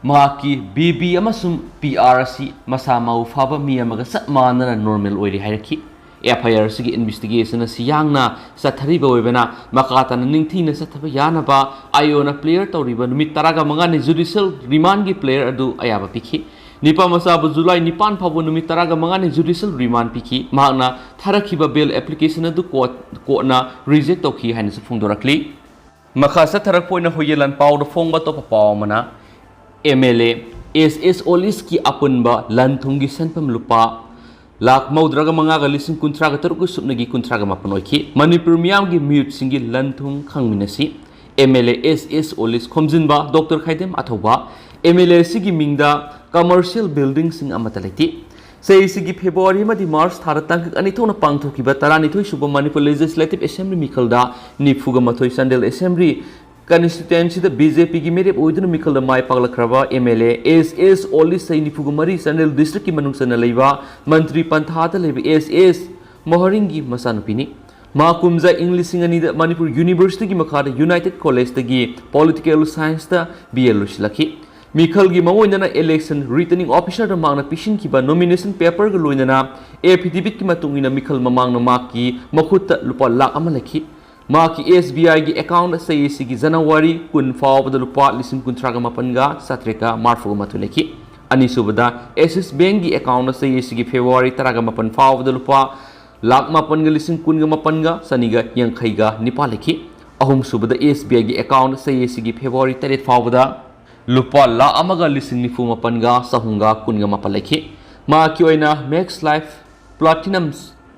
ꯃꯍꯥꯛꯀꯤ ꯕꯤ ꯕꯤ ꯑꯃꯁꯨꯡ ꯄꯤ ꯑꯥꯔ ꯑꯁꯤ ꯃꯁꯥ ꯃꯎ ꯐꯥꯕ ꯃꯤ ꯑꯃꯒ ꯆꯞ ꯃꯥꯟꯅꯅ ꯅꯣꯔꯃꯦꯜ ꯑꯣꯏꯔꯤ ꯍꯥꯏꯔꯛꯈꯤ꯫ ꯑꯦꯐ ꯑꯥꯏ ꯑꯥꯔ ꯑꯁꯤꯒꯤ ꯏꯟꯚꯦꯁꯇꯤꯒꯦꯁꯟ ꯑꯁꯤ ꯌꯥꯡꯅ ꯆꯠꯊꯔꯤꯕ ꯑꯣꯏꯕꯅ ꯃꯈꯥ ꯇꯥꯅ ꯅꯤꯡꯊꯤꯅ ꯆꯠꯊꯕ ꯌꯥꯅꯕ ꯑꯥꯏ ꯑꯣꯅ ꯄ꯭ꯂꯦꯌꯔ ꯇꯧꯔꯤꯕ ꯅꯨꯃꯤꯠ ꯇꯔꯥꯒ ꯃꯉꯥꯅꯤ ꯖꯨꯗꯤꯁꯤꯌꯦꯜ ꯔꯤꯃꯥꯟꯒꯤ ꯄ꯭ꯂꯦꯌꯔ ꯑꯗꯨ ꯑꯌꯥꯕ ꯄꯤꯈꯤ꯫ ꯅꯤꯄꯥ ꯃꯆꯥꯕꯨ ꯖꯨꯂꯥꯏ ꯅꯤꯄꯥꯟ ꯐꯥꯎꯕ ꯅꯨꯃꯤꯠ ꯇꯔꯥꯒ ꯃꯉꯥꯅꯤ ꯖꯨꯗꯤꯁꯤꯌꯦꯜ ꯔꯤꯃꯥꯟ ꯄꯤꯈꯤ꯫ ꯃꯍꯥꯛꯅ ꯊꯥꯔꯛꯈꯤꯕ ꯕꯦꯜ ꯑꯦꯄ꯭ꯂꯤꯀꯦꯁꯟ ꯑꯗꯨ ꯀꯣꯔꯠ-, ꯀꯣꯔꯠꯅ ꯔꯤꯖꯦꯛ ꯇꯧꯈꯤ ꯍꯥꯏꯅꯁꯨ ꯐꯣꯡꯗꯣꯔꯛꯂꯤ꯫ ꯃꯈꯥ ꯆꯠꯊꯔꯛꯄ ꯑꯣꯏꯅ ꯍꯨꯏꯌꯦꯟ ꯂꯥꯟꯄꯥꯎꯗ ꯐꯣꯡꯕ ꯑꯇꯣꯞꯄ ꯄꯥꯎ ꯑꯃꯅ, ꯑꯦꯝ ꯑꯦꯜ ꯑꯦ ꯑꯦꯁ ꯑꯦꯁ ꯑꯣꯂꯤꯁꯀꯤ ꯑꯄꯨꯟꯕ ꯂꯟ ꯊꯨꯝꯒꯤ ꯁꯦꯟꯐꯝ ꯂꯨꯄꯥ ꯂꯥꯈ ꯃꯧꯗ꯭ꯔꯥꯒ ꯃꯉꯥꯒ ꯂꯤꯁꯤꯡ ꯀꯨꯟꯊ꯭ꯔꯥꯒ ꯇꯔꯨꯛꯀ ꯁꯨꯞꯅꯒꯤ ꯀꯨꯟꯊ꯭ꯔꯥꯒ ꯃꯥꯄꯟ ꯑꯣꯏꯈꯤ꯫ ꯃꯅꯤꯄꯨꯔ ꯃꯤꯌꯥꯝꯒꯤ ꯃꯤꯍꯨꯠꯁꯤꯡꯒꯤ ꯂꯟ ꯊꯨꯝ ꯈꯪꯃꯤꯟꯅꯁꯤ꯫ ꯑꯦꯝ ꯑꯦꯜ ꯑꯦ ꯑꯦꯁ ꯑꯦꯁ ꯑꯣꯂꯤꯁ ꯈꯣꯝꯖꯤꯟꯕ ꯗꯣꯛꯇꯔ ꯈꯥꯏꯗꯦꯝ ꯑꯊꯧꯕ꯫ ꯑꯦꯝ ꯑꯦꯜ ꯑꯦ ꯑꯁꯤꯒꯤ ꯃꯤꯡꯗ ꯀꯃꯔꯁꯤꯌꯦꯜ ꯕꯤꯜꯗꯤꯡꯁꯤꯡ ꯑꯃꯠꯇ ꯂꯩꯇꯦ꯫ ꯆꯍꯤꯁꯤꯒꯤ ꯐꯦꯕ꯭ꯔꯨꯋꯥꯔꯤ ꯑꯃꯗꯤ ꯃꯥꯔꯆ ꯊꯥꯗ ꯇꯥꯡꯀꯛ ꯑꯅꯤ ꯊꯣꯛꯅ ꯄꯥꯡꯊꯣꯛꯈꯤꯕ ꯇꯔꯥꯅꯤꯊꯣꯏ ꯁꯨꯕ ꯃꯅꯤꯄꯨꯔ ꯂꯦꯖꯤꯁꯂꯦꯇꯤꯚ ꯑꯦꯁꯦꯝꯕ꯭ꯂꯤ ꯃꯤꯈꯜꯗ ꯅꯤꯐꯨꯒ ꯃꯥꯊꯣꯏ ꯆꯥꯟꯗꯦꯜ ꯑꯦꯁꯦꯝꯕ꯭ꯂꯤ ꯀꯟꯁꯇꯤꯇ꯭ꯋꯦꯟꯁꯤꯗ ꯕꯤ ꯖꯦ ꯄꯤꯒꯤ ꯃꯤꯔꯦꯞ ꯑꯣꯏꯗꯨꯅ ꯃꯤꯈꯜꯗ ꯃꯥꯏ ꯄꯥꯛꯂꯛꯈ꯭ꯔꯕ ꯑꯦꯝ ꯑꯦꯜ ꯑꯦ ꯑꯦꯁ ꯑꯦꯁ ꯑꯣꯂꯤꯁ ꯆꯍꯤ ꯅꯤꯐꯨꯒ ꯃꯔꯤ ꯆꯥꯟꯗꯦꯜ ꯗꯤꯁꯇ꯭ꯔꯤꯛꯀꯤ ꯃꯅꯨꯡ ꯆꯟꯅ ꯂꯩꯕ ꯃꯟꯇ꯭ꯔꯤ ꯄꯟꯊꯥꯗ ꯂꯩꯕ ꯑꯦꯁ ꯑꯦꯁ ꯃꯣꯍꯔꯤꯡꯒꯤ ꯃꯆꯥꯅꯨꯄꯤꯅꯤ꯫ ꯃꯍꯥꯛ ꯀꯨꯝꯖꯥ ꯏꯪ ꯂꯤꯁꯤꯡ ꯑꯅꯤꯗ ꯃꯅꯤꯄꯨꯔ ꯌꯨꯅꯤꯚꯔꯁꯤꯇꯤꯒꯤ ꯃꯈꯥꯗ ꯌꯨꯅꯥꯏꯇꯦꯗ ꯀꯣꯂꯦꯖꯇꯒꯤ ꯄꯣꯂꯤꯇꯤꯀꯦꯜ ꯁꯥꯏꯟꯁꯇ ꯕꯤ ꯑꯦ ꯂꯣꯏꯁꯤꯜꯂꯛꯈꯤ꯫ ꯃꯤꯈꯜꯒꯤ ꯃꯑꯣꯡꯗꯅ ꯏꯂꯦꯛꯁꯟ ꯔꯤꯇꯔꯅꯤꯡ ꯑꯣꯐꯤꯁꯔꯗ ꯃꯍꯥꯛꯅ ꯄꯤꯁꯤꯟꯈꯤꯕ ꯅꯣꯃꯤꯅꯦꯁꯟ ꯄꯦꯄꯔꯒ ꯂꯣꯏꯅꯅ ꯑꯦꯐꯤꯗꯦꯕꯤꯠꯀꯤ ꯃꯇꯨꯡ ꯏꯟꯅ ꯃꯤꯈꯜ ꯃꯃꯥꯡꯗ ꯃꯍꯥꯛꯀꯤ ꯃꯈꯨꯠꯇ ꯂꯨꯄꯥ ꯂꯥꯈ ꯑꯃ ꯂꯩꯈꯤ꯫ ꯃꯍꯥꯛꯀꯤ ꯑꯦꯁ ꯕꯤ ꯑꯥꯏꯒꯤ ꯑꯦꯀꯥꯎꯟꯗ ꯆꯍꯤ ꯑꯁꯤꯒꯤ ꯖꯅꯋꯥꯔꯤ ꯀꯨꯟ ꯐꯥꯎꯕꯗ ꯂꯨꯄꯥ ꯂꯤꯁꯤꯡ ꯀꯨꯟꯊ꯭ꯔꯥꯒ ꯃꯥꯄꯟꯒ ꯆꯥꯇ꯭ꯔꯦꯠꯀ ꯃꯔꯤꯐꯨꯒ ꯃꯥꯊꯣꯏ ꯂꯩꯈꯤ꯫ ꯑꯅꯤꯁꯨꯕꯗ, ꯑꯦꯁꯤꯁ ꯕꯦꯡꯒꯤ ꯑꯦꯀꯥꯎꯟꯗ ꯆꯍꯤ ꯑꯁꯤꯒꯤ ꯐꯦꯕ꯭ꯔꯨꯋꯥꯔꯤ ꯇꯔꯥꯒ ꯃꯥꯄꯟ ꯐꯥꯎꯕꯗ ꯂꯨꯄꯥ ꯂꯥꯈ ꯃꯥꯄꯟꯒ ꯂꯤꯁꯤꯡ ꯀꯨꯟꯒ ꯃꯥꯄꯟꯒ ꯆꯅꯤꯒ ꯌꯥꯡꯈꯩꯒ ꯅꯤꯄꯥꯟ ꯂꯩꯈꯤ꯫ ꯑꯍꯨꯝꯁꯨꯕꯗ, ꯑꯦꯁ ꯕꯤ ꯑꯥꯏꯒꯤ ꯑꯦꯀꯥꯎꯟꯗ ꯆꯍꯤ ꯑꯁꯤꯒꯤ ꯐꯦꯕ꯭ꯔꯨꯋꯥꯔꯤ ꯇꯔꯦꯠ ꯐꯥꯎꯕꯗ ꯂꯨꯄꯥ ꯂꯥꯈ ꯑꯃꯒ ꯂꯤꯁꯤꯡ ꯅꯤꯐꯨ ꯃꯥꯄꯟꯒ ꯆꯍꯨꯝꯒ ꯀꯨꯟꯒ ꯃꯥꯄꯟ ꯂꯩꯈꯤ꯫ ꯃꯍꯥꯛꯀꯤ ꯑꯣꯏꯅ max life platinum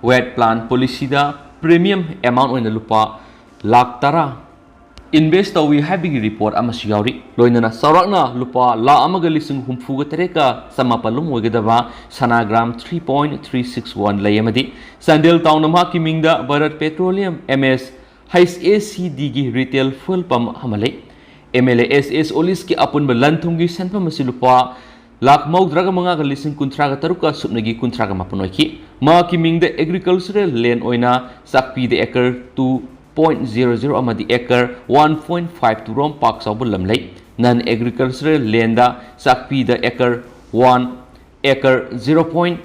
wealth plan ꯄꯣꯂꯤꯁꯤꯗ ꯄ꯭ꯔꯤꯃꯤꯌꯝ ꯑꯦꯃꯥꯎꯟ ꯑꯣꯏꯅ ꯂꯨꯄꯥ ꯂꯥꯈ ꯇꯔꯥ ꯏꯟꯚꯦꯁ ꯇꯧꯏ ꯍꯥꯏꯕꯒꯤ ꯔꯤꯄꯣꯔꯠ ꯑꯃꯁꯨ ꯌꯥꯎꯔꯤ꯫ ꯂꯣꯏꯅꯅ ꯆꯥꯎꯔꯥꯛꯅ ꯂꯨꯄꯥ ꯂꯥꯈ ꯑꯃꯒ ꯂꯤꯁꯤꯡ ꯍꯨꯝꯐꯨꯒ ꯇꯔꯦꯠꯀ ꯆꯃꯥꯄꯜ ꯂꯨꯝ ꯑꯣꯏꯒꯗꯕ ꯁꯅꯥ gram three point three six one ꯂꯩ ꯑꯃꯗꯤ ꯆꯥꯟꯗꯦꯜ ꯇꯥꯎꯟꯗ ꯃꯍꯥꯛꯀꯤ ꯃꯤꯡꯗ Bharat petroleum, M S, H A C Dꯒꯤ ꯔꯤꯇꯦꯜ ꯐ꯭ꯌꯨꯜ ꯄꯝ ꯑꯃ ꯂꯩ꯫ M L A S S Olisꯀꯤ ꯑꯄꯨꯟꯕ ꯂꯟ ꯊꯨꯝꯒꯤ ꯁꯦꯟꯐꯝ ꯑꯁꯤ ꯂꯨꯄꯥ ꯂꯥꯈ ꯃꯧꯗ꯭ꯔꯥꯒ ꯃꯉꯥꯒ ꯂꯤꯁꯤꯡ ꯀꯨꯟꯊ꯭ꯔꯥꯒ ꯇꯔꯨꯛꯀ ꯁꯨꯞꯅꯒꯤ ꯀꯨꯟꯊ꯭ꯔꯥꯒ ꯃꯥꯄꯟ ꯑꯣꯏꯈꯤ꯫ ꯃꯍꯥꯛꯀꯤ ꯃꯤꯡꯗ ꯑꯦꯒ꯭ꯔꯤꯀꯜꯆꯔꯦꯜ ꯂꯦꯟ ꯑꯣꯏꯅ ꯆꯥꯛꯄꯤꯗ acre two point zero zero ꯑꯃꯗꯤ acre one point five two ꯔꯣꯝ ꯄꯥꯛ ꯆꯥꯎꯕ ꯂꯝ ꯂꯩ꯫ ꯅꯟ ꯑꯦꯒ꯭ꯔꯤꯀꯜꯆꯔꯦꯜ ꯂꯦꯟꯗ ꯆꯥꯛꯄꯤꯗ acre one, acre zero point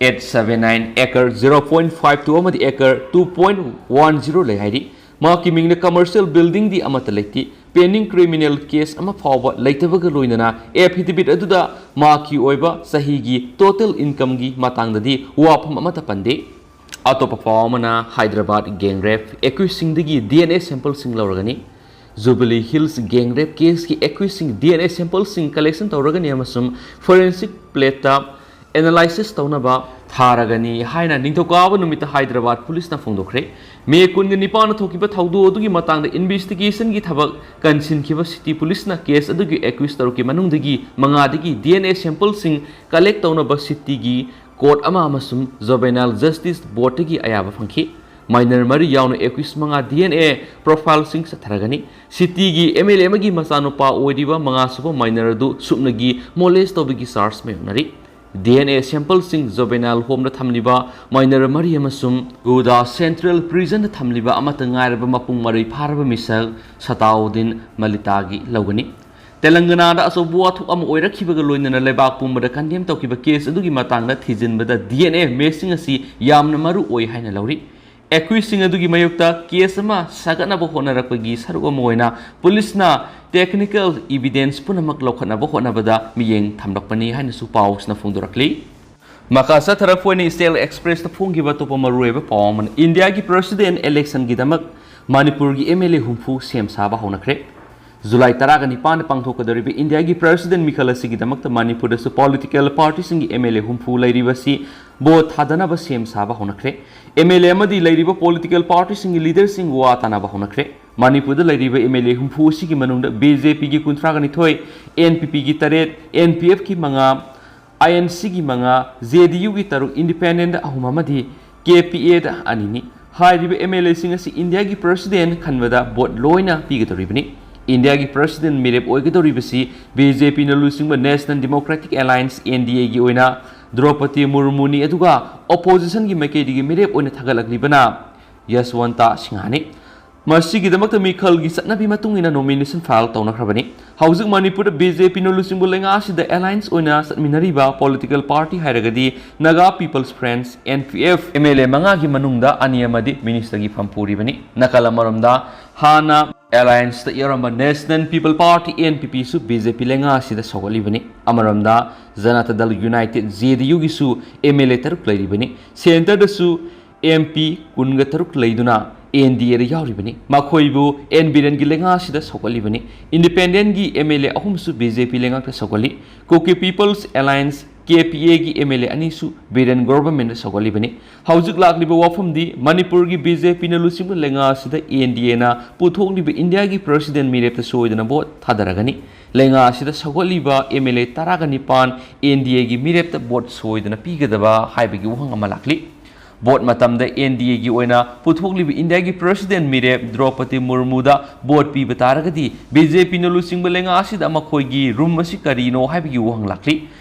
eight seven nine, acre zero point five two ꯑꯃꯗꯤ acre two point one zero ꯂꯩ ꯍꯥꯏꯔꯤ꯫ ꯃꯍꯥꯛꯀꯤ ꯃꯤꯡꯅ ꯀꯃꯔꯁꯤꯌꯦꯜ ꯕꯤꯜꯗꯤꯡꯗꯤ ꯑꯃꯠꯇ ꯂꯩꯇꯦ꯫ ꯄꯦꯟꯗꯤꯡ ꯀ꯭ꯔꯤꯃꯤꯅꯦꯜ ꯀꯦꯁ ꯑꯃ ꯐꯥꯎꯕ ꯂꯩꯇꯕꯒ ꯂꯣꯏꯅꯅ ꯑꯦꯐꯤꯗꯦꯕꯤꯠ ꯑꯗꯨꯗ ꯃꯍꯥꯛꯀꯤ ꯑꯣꯏꯕ ꯆꯍꯤꯒꯤ ꯇꯣꯇꯦꯜ ꯏꯟꯀꯝꯒꯤ ꯃꯇꯥꯡꯗꯗꯤ ꯋꯥꯐꯝ ꯑꯃꯠꯇ ꯄꯟꯗꯦ꯫ ꯑꯇꯣꯞꯄ ꯄꯥꯎ ꯑꯃꯅ ꯍꯥꯏꯗ꯭ꯔꯕꯥꯗ ꯒꯦꯡ ꯔꯦꯞ ꯑꯦꯀ꯭ꯌꯨꯁꯁꯤꯡꯗꯒꯤ D N A ꯁꯦꯝꯄꯜꯁꯤꯡ ꯂꯧꯔꯒꯅꯤ꯫ ꯖꯨꯕꯤꯂꯤ ꯍꯤꯜꯁ ꯒꯦꯡ ꯔꯦꯞ ꯀꯦꯁꯀꯤ ꯑꯦꯀ꯭ꯌꯨꯁꯁꯤꯡ D N A ꯁꯦꯝꯄꯜꯁꯤꯡ ꯀꯂꯦꯛꯁꯟ ꯇꯧꯔꯒꯅꯤ ꯑꯃꯁꯨꯡ ꯐꯣꯔꯦꯟꯁꯤꯛ ꯄ꯭ꯂꯦꯠꯇ ꯑꯦꯅꯥꯂꯥꯏꯁꯤꯁ ꯇꯧꯅꯕ ꯊꯥꯔꯒꯅꯤ ꯍꯥꯏꯅ ꯅꯤꯡꯊꯧꯀꯥꯕ ꯅꯨꯃꯤꯠꯇ ꯍꯥꯏꯗ꯭ꯔꯕꯥꯗ ꯄꯨꯂꯤꯁꯅ ꯐꯣꯡꯗꯣꯛꯈ꯭ꯔꯦ꯫ ꯃꯦ ꯀꯨꯟꯒ ꯅꯤꯄꯥꯟꯗ ꯊꯣꯛꯈꯤꯕ ꯊꯧꯗꯣꯛ ꯑꯗꯨꯒꯤ ꯃꯇꯥꯡꯗ ꯏꯟꯚꯦꯁꯇꯤꯒꯦꯁꯟꯒꯤ ꯊꯕꯛ ꯀꯟꯁꯤꯟꯈꯤꯕ ꯁꯤꯇꯤ ꯄꯨꯂꯤꯁꯅ ꯀꯦꯁ ꯑꯗꯨꯒꯤ ꯑꯦꯀ꯭ꯌꯨꯁ ꯇꯔꯨꯛꯀꯤ ꯃꯅꯨꯡꯗꯒꯤ ꯃꯉꯥꯗꯒꯤ D N A ꯁꯦꯝꯄꯜꯁꯤꯡ ꯀꯂꯦꯛ ꯇꯧꯅꯕ ꯁꯤꯇꯤꯒꯤ ꯀꯣꯔꯠ ꯑꯃ ꯑꯃꯁꯨꯡ ꯖꯨꯕꯦꯅꯥꯏꯜ ꯖꯁꯇꯤꯁ ꯕꯣꯔꯗꯇꯒꯤ ꯑꯌꯥꯕ ꯐꯪꯈꯤ꯫ ꯃꯥꯏꯅꯔ ꯃꯔꯤ ꯌꯥꯎꯅ ꯑꯦꯀ꯭ꯌꯨꯁ ꯃꯉꯥ D N A ꯄ꯭ꯔꯣꯐꯥꯏꯜꯁꯤꯡ ꯆꯠꯊꯔꯒꯅꯤ꯫ ꯁꯤꯇꯤꯒꯤ M L A ꯑꯃꯒꯤ ꯃꯆꯥꯅꯨꯄꯥ ꯑꯣꯏꯔꯤꯕ ꯃꯉꯥꯁꯨꯕ ꯃꯥꯏꯅꯔ ꯑꯗꯨ ꯁꯨꯞꯅꯒꯤ ꯃꯣꯂꯦꯁ ꯇꯧꯕꯒꯤ charge ꯃꯥꯌꯣꯛꯅꯔꯤ꯫ D N A ꯁꯦꯝꯄꯜꯁꯤꯡ juvenile ꯍꯣꯝꯗ ꯊꯝꯂꯤꯕ ꯃꯥꯏꯅꯔ ꯃꯔꯤ ꯑꯃꯁꯨꯡ ꯒꯨꯗꯥ ꯁꯦꯟꯇ꯭ꯔꯦꯜ ꯄ꯭ꯔꯤꯖꯟꯗ ꯊꯝꯂꯤꯕ ꯑꯃꯠꯇ ꯉꯥꯏꯔꯕ ꯃꯄꯨꯡ ꯃꯔꯩ ꯐꯥꯔꯕ ꯃꯤꯁꯛ ꯁꯇꯥꯎꯗꯤꯟ ꯃꯂꯤꯇꯥꯒꯤ ꯂꯧꯒꯅꯤ꯫ ꯇꯦꯂꯪꯒꯅꯥꯗ ꯑꯆꯧꯕ ꯋꯥꯊꯣꯛ ꯑꯃ ꯑꯣꯏꯔꯛꯈꯤꯕꯒ ꯂꯣꯏꯅꯅ ꯂꯩꯕꯥꯛ ꯄꯨꯝꯕꯗ ꯀꯟꯗꯦꯝ ꯇꯧꯈꯤꯕ ꯀꯦꯁ ꯑꯗꯨꯒꯤ ꯃꯇꯥꯡꯗ ꯊꯤꯖꯤꯟꯕꯗ D N A ꯃꯦꯆꯤꯡ ꯑꯁꯤ ꯌꯥꯝꯅ ꯃꯔꯨ ꯑꯣꯏ ꯍꯥꯏꯅ ꯂꯧꯔꯤ꯫ ꯑꯦꯀ꯭ꯌꯨꯁꯁꯤꯡ ꯑꯗꯨꯒꯤ ꯃꯥꯌꯣꯛꯇ ꯀꯦꯁ ꯑꯃ ꯁꯥꯒꯠꯅꯕ ꯍꯣꯠꯅꯔꯛꯄꯒꯤ ꯁꯔꯨꯛ ꯑꯃ ꯑꯣꯏꯅ ꯄꯨꯂꯤꯁꯅ ꯇꯦꯛꯅꯤꯀꯦꯜ ꯏꯚꯤꯗꯦꯟꯁ ꯄꯨꯝꯅꯃꯛ ꯂꯧꯈꯠꯅꯕ ꯍꯣꯠꯅꯕꯗ ꯃꯤꯠꯌꯦꯡ ꯊꯝꯂꯛꯄꯅꯤ ꯍꯥꯏꯅꯁꯨ ꯄꯥꯎꯁꯤꯅ ꯐꯣꯡꯗꯣꯔꯛꯂꯤ꯫ ꯃꯈꯥ ꯆꯠꯊꯔꯛꯄ ꯑꯣꯏꯅ ꯏꯁꯇꯦꯜ ꯑꯦꯛꯁꯄ꯭ꯔꯦꯁꯇ ꯐꯣꯡꯈꯤꯕ ꯑꯇꯣꯞꯄ ꯃꯔꯨꯑꯣꯏꯕ ꯄꯥꯎ ꯑꯃꯅ ꯏꯟꯗꯤꯌꯥꯒꯤ ꯄ꯭ꯔꯁꯤꯗꯦꯟ ꯏꯂꯦꯛꯁꯟꯒꯤꯗꯃꯛ ꯃꯅꯤꯄꯨꯔꯒꯤ M L A ꯍꯨꯝꯐꯨ ꯁꯦꯝ ꯁꯥꯕ ꯍꯧꯅꯈ꯭ꯔꯦ꯫ ꯖꯨꯂꯥꯏ ꯇꯔꯥꯒ ꯅꯤꯄꯥꯟꯗ ꯄꯥꯡꯊꯣꯛꯀꯗꯧꯔꯤꯕ ꯏꯟꯗꯤꯌꯥꯒꯤ ꯄ꯭ꯔꯁꯤꯗꯦꯟ ꯃꯤꯈꯜ ꯑꯁꯤꯒꯤꯗꯃꯛꯇ ꯃꯅꯤꯄꯨꯔꯗꯁꯨ ꯄꯣꯂꯤꯇꯤꯀꯦꯜ ꯄꯥꯔꯇꯤꯁꯤꯡꯒꯤ M L A ꯍꯨꯝꯐꯨ ꯂꯩꯔꯤꯕꯁꯤ ꯚꯣꯠ ꯊꯥꯗꯅꯕ ꯁꯦꯝ ꯁꯥꯕ ꯍꯧꯅꯈ꯭ꯔꯦ꯫ M L A ꯑꯃꯗꯤ ꯂꯩꯔꯤꯕ ꯄꯣꯂꯤꯇꯤꯀꯦꯜ ꯄꯥꯔꯇꯤꯁꯤꯡꯒꯤ ꯂꯤꯗꯔꯁꯤꯡ ꯋꯥ ꯇꯥꯅꯕ ꯍꯧꯅꯈ꯭ꯔꯦ꯫ ꯃꯅꯤꯄꯨꯔꯗ ꯂꯩꯔꯤꯕ ꯑꯦꯝ ꯑꯦꯜ ꯑꯦ ꯍꯨꯝꯐꯨ ꯑꯁꯤꯒꯤ ꯃꯅꯨꯡꯗ ꯕꯤ ꯖꯦ ꯄꯤꯒꯤ ꯀꯨꯟꯊ꯭ꯔꯥꯒ ꯅꯤꯊꯣꯏ, ꯑꯦꯟ ꯄꯤ ꯄꯤꯒꯤ ꯇꯔꯦꯠ, ꯑꯦꯟ ꯄꯤ ꯑꯦꯐꯀꯤ ꯃꯉꯥ, ꯑꯥꯏ ꯑꯦꯟ ꯁꯤꯒꯤ ꯃꯉꯥ, ꯖꯦ ꯗꯤ ꯌꯨꯒꯤ ꯇꯔꯨꯛ, ꯏꯟꯗꯤꯄꯦꯟꯗꯦꯟꯠ ꯑꯍꯨꯝ ꯑꯃꯗꯤ ꯀꯦ ꯄꯤ ꯑꯦꯗ ꯑꯅꯤꯅꯤ꯫ ꯍꯥꯏꯔꯤꯕ ꯑꯦꯝ ꯑꯦꯜ ꯑꯦꯁꯤꯡ ꯑꯁꯤ ꯏꯟꯗꯤꯌꯥꯒꯤ ꯄ꯭ꯔꯁꯤꯗꯦꯟꯠ ꯈꯟꯕꯗ ꯚꯣꯠ ꯂꯣꯏꯅ ꯄꯤꯒꯗꯧꯔꯤꯕꯅꯤ꯫ ꯏꯟꯗꯤꯌꯥꯒꯤ ꯄ꯭ꯔꯁꯤꯗꯦꯟꯠ ꯃꯤꯔꯦꯞ ꯑꯣꯏꯒꯗꯧꯔꯤꯕꯁꯤ ꯕꯤ ꯖꯦ ꯄꯤꯅ ꯂꯨꯆꯤꯡꯕ national democratic alliance, N D ꯑꯦꯒꯤ ꯑꯣꯏꯅ ꯗ꯭ꯔꯧꯄꯗꯤ ꯃꯨꯔꯃꯨꯅꯤ, ꯑꯗꯨꯒ ꯑꯣꯄꯣꯖꯤꯁꯟꯒꯤ ꯃꯥꯏꯀꯩꯗꯒꯤ ꯃꯤꯔꯦꯞ ꯑꯣꯏꯅ ꯊꯥꯒꯠꯂꯛꯂꯤꯕꯅ ꯌꯁꯋꯟꯇ ꯁꯤꯡꯍꯥꯅꯤ꯫ ꯃꯁꯤꯒꯤꯗꯃꯛꯇ ꯃꯤꯈꯜꯒꯤ ꯆꯠꯅꯕꯤ ꯃꯇꯨꯡ ꯏꯟꯅ ꯅꯣꯃꯤꯅꯦꯁꯟ ꯐꯥꯏꯜ ꯇꯧꯅꯈ꯭ꯔꯕꯅꯤ꯫ ꯍꯧꯖꯤꯛ ꯃꯅꯤꯄꯨꯔꯗ ꯕꯤ ꯖꯦ ꯄꯤꯅ ꯂꯨꯆꯤꯡꯕ ꯂꯩꯉꯥꯛ ꯑꯁꯤꯗ ꯑꯦꯂꯥꯏꯟꯁ ꯑꯣꯏꯅ ꯆꯠꯃꯤꯟꯅꯔꯤꯕ ꯄꯣꯂꯤꯇꯤꯀꯦꯜ ꯄꯥꯔꯇꯤ ꯍꯥꯏꯔꯒꯗꯤ Naga people's front, N P F. M L A ꯃꯉꯥꯒꯤ ꯃꯅꯨꯡꯗ ꯑꯅꯤ ꯑꯃꯗꯤ ꯃꯤꯅꯤꯁꯇꯔꯒꯤ ꯐꯝ ꯄꯨꯔꯤꯕꯅꯤ꯫ ꯅꯥꯀꯜ ꯑꯃꯔꯣꯝꯗ ꯍꯥꯟꯅ ꯑꯦꯂꯥꯏꯟꯁꯇ ꯌꯥꯎꯔꯝꯕ national people party, N P ꯄꯤꯁꯨ ꯕꯤ ꯖꯦ ꯄꯤ ꯂꯩꯉꯥꯛ ꯑꯁꯤꯗ ꯁꯧꯒꯠꯂꯤꯕꯅꯤ꯫ ꯑꯃꯔꯣꯝꯗ Janata Dal united, J D ꯌꯨꯒꯤꯁꯨ ꯑꯦꯝ ꯑꯦꯜ ꯑꯦ ꯇꯔꯨꯛ ꯂꯩꯔꯤꯕꯅꯤ꯫ ꯁꯦꯟꯇꯔꯗꯁꯨ ꯑꯦꯝ ꯄꯤ ꯀꯨꯟꯒ ꯇꯔꯨꯛ ꯂꯩꯗꯨꯅ ꯑꯦꯟ ꯗꯤ ꯑꯦꯗ ꯌꯥꯎꯔꯤꯕꯅꯤ꯫ ꯃꯈꯣꯏꯕꯨ ꯑꯦꯟ ꯕꯤꯔꯦꯟꯒꯤ ꯂꯩꯉꯥꯛ ꯑꯁꯤꯗ ꯁꯧꯒꯠꯂꯤꯕꯅꯤ꯫ ꯏꯟꯗꯤꯄꯦꯟꯗꯦꯟꯠꯒꯤ ꯑꯦꯝ ꯑꯦꯜ ꯑꯦ ꯑꯍꯨꯝꯁꯨ ꯕꯤ ꯖꯦ ꯄꯤ ꯂꯩꯉꯥꯛꯇ ꯁꯧꯒꯠꯂꯤ꯫ Kuki peoples alliance, K P ꯑꯦꯒꯤ ꯑꯦꯝ ꯑꯦꯜ ꯑꯦ ꯑꯅꯤꯁꯨ ꯕꯤꯔꯦꯟ ꯒꯣꯚꯔꯟꯃꯦꯟꯠꯇ ꯁꯧꯒꯠꯂꯤꯕꯅꯤ꯫ ꯍꯧꯖꯤꯛ ꯂꯥꯛꯂꯤꯕ ꯋꯥꯐꯝꯗꯤ ꯃꯅꯤꯄꯨꯔꯒꯤ ꯕꯤ ꯖꯦ ꯄꯤꯅ ꯂꯨꯆꯤꯡꯕ ꯂꯩꯉꯥꯛ ꯑꯁꯤꯗ ꯑꯦꯟ ꯗꯤ ꯑꯦꯅ ꯄꯨꯊꯣꯛꯂꯤꯕ ꯏꯟꯗꯤꯌꯥꯒꯤ ꯄ꯭ꯔꯁꯤꯗꯦꯟꯠ ꯃꯤꯔꯦꯞꯇ ꯁꯣꯏꯗꯅ ꯚꯣꯠ ꯊꯥꯗꯔꯒꯅꯤ꯫ ꯂꯩꯉꯥꯛ ꯑꯁꯤꯗ ꯁꯧꯒꯠꯂꯤꯕ ꯑꯦꯝ ꯑꯦꯜ ꯑꯦ ꯇꯔꯥꯒ ꯅꯤꯄꯥꯟ ꯑꯦꯟ ꯗꯤ ꯑꯦꯒꯤ ꯃꯤꯔꯦꯞꯇ ꯚꯣꯠ ꯁꯣꯏꯗꯅ ꯄꯤꯒꯗꯕ ꯍꯥꯏꯕꯒꯤ ꯋꯥꯍꯪ ꯑꯃ ꯂꯥꯛꯂꯤ꯫ ꯚꯣꯠ ꯃꯇꯝꯗ ꯑꯦꯟ ꯗꯤ ꯑꯦꯒꯤ ꯑꯣꯏꯅ ꯄꯨꯊꯣꯛꯂꯤꯕ ꯏꯟꯗꯤꯌꯥꯒꯤ ꯄ꯭ꯔꯁꯤꯗꯦꯟꯠ ꯃꯤꯔꯦꯞ ꯗ꯭ꯔꯧꯄꯗꯤ ꯃꯨꯔꯃꯨꯗ ꯚꯣꯠ ꯄꯤꯕ ꯇꯥꯔꯒꯗꯤ ꯕꯤ ꯖꯦ ꯄꯤꯅ ꯂꯨꯆꯤꯡꯕ ꯂꯩꯉꯥꯛ ꯑꯁꯤꯗ ꯃꯈꯣꯏꯒꯤ ꯔꯨꯝ ꯑꯁꯤ ꯀꯔꯤꯅꯣ ꯍꯥꯏꯕꯒꯤ ꯋꯥꯍꯪ ꯂꯥꯛꯂꯤ꯫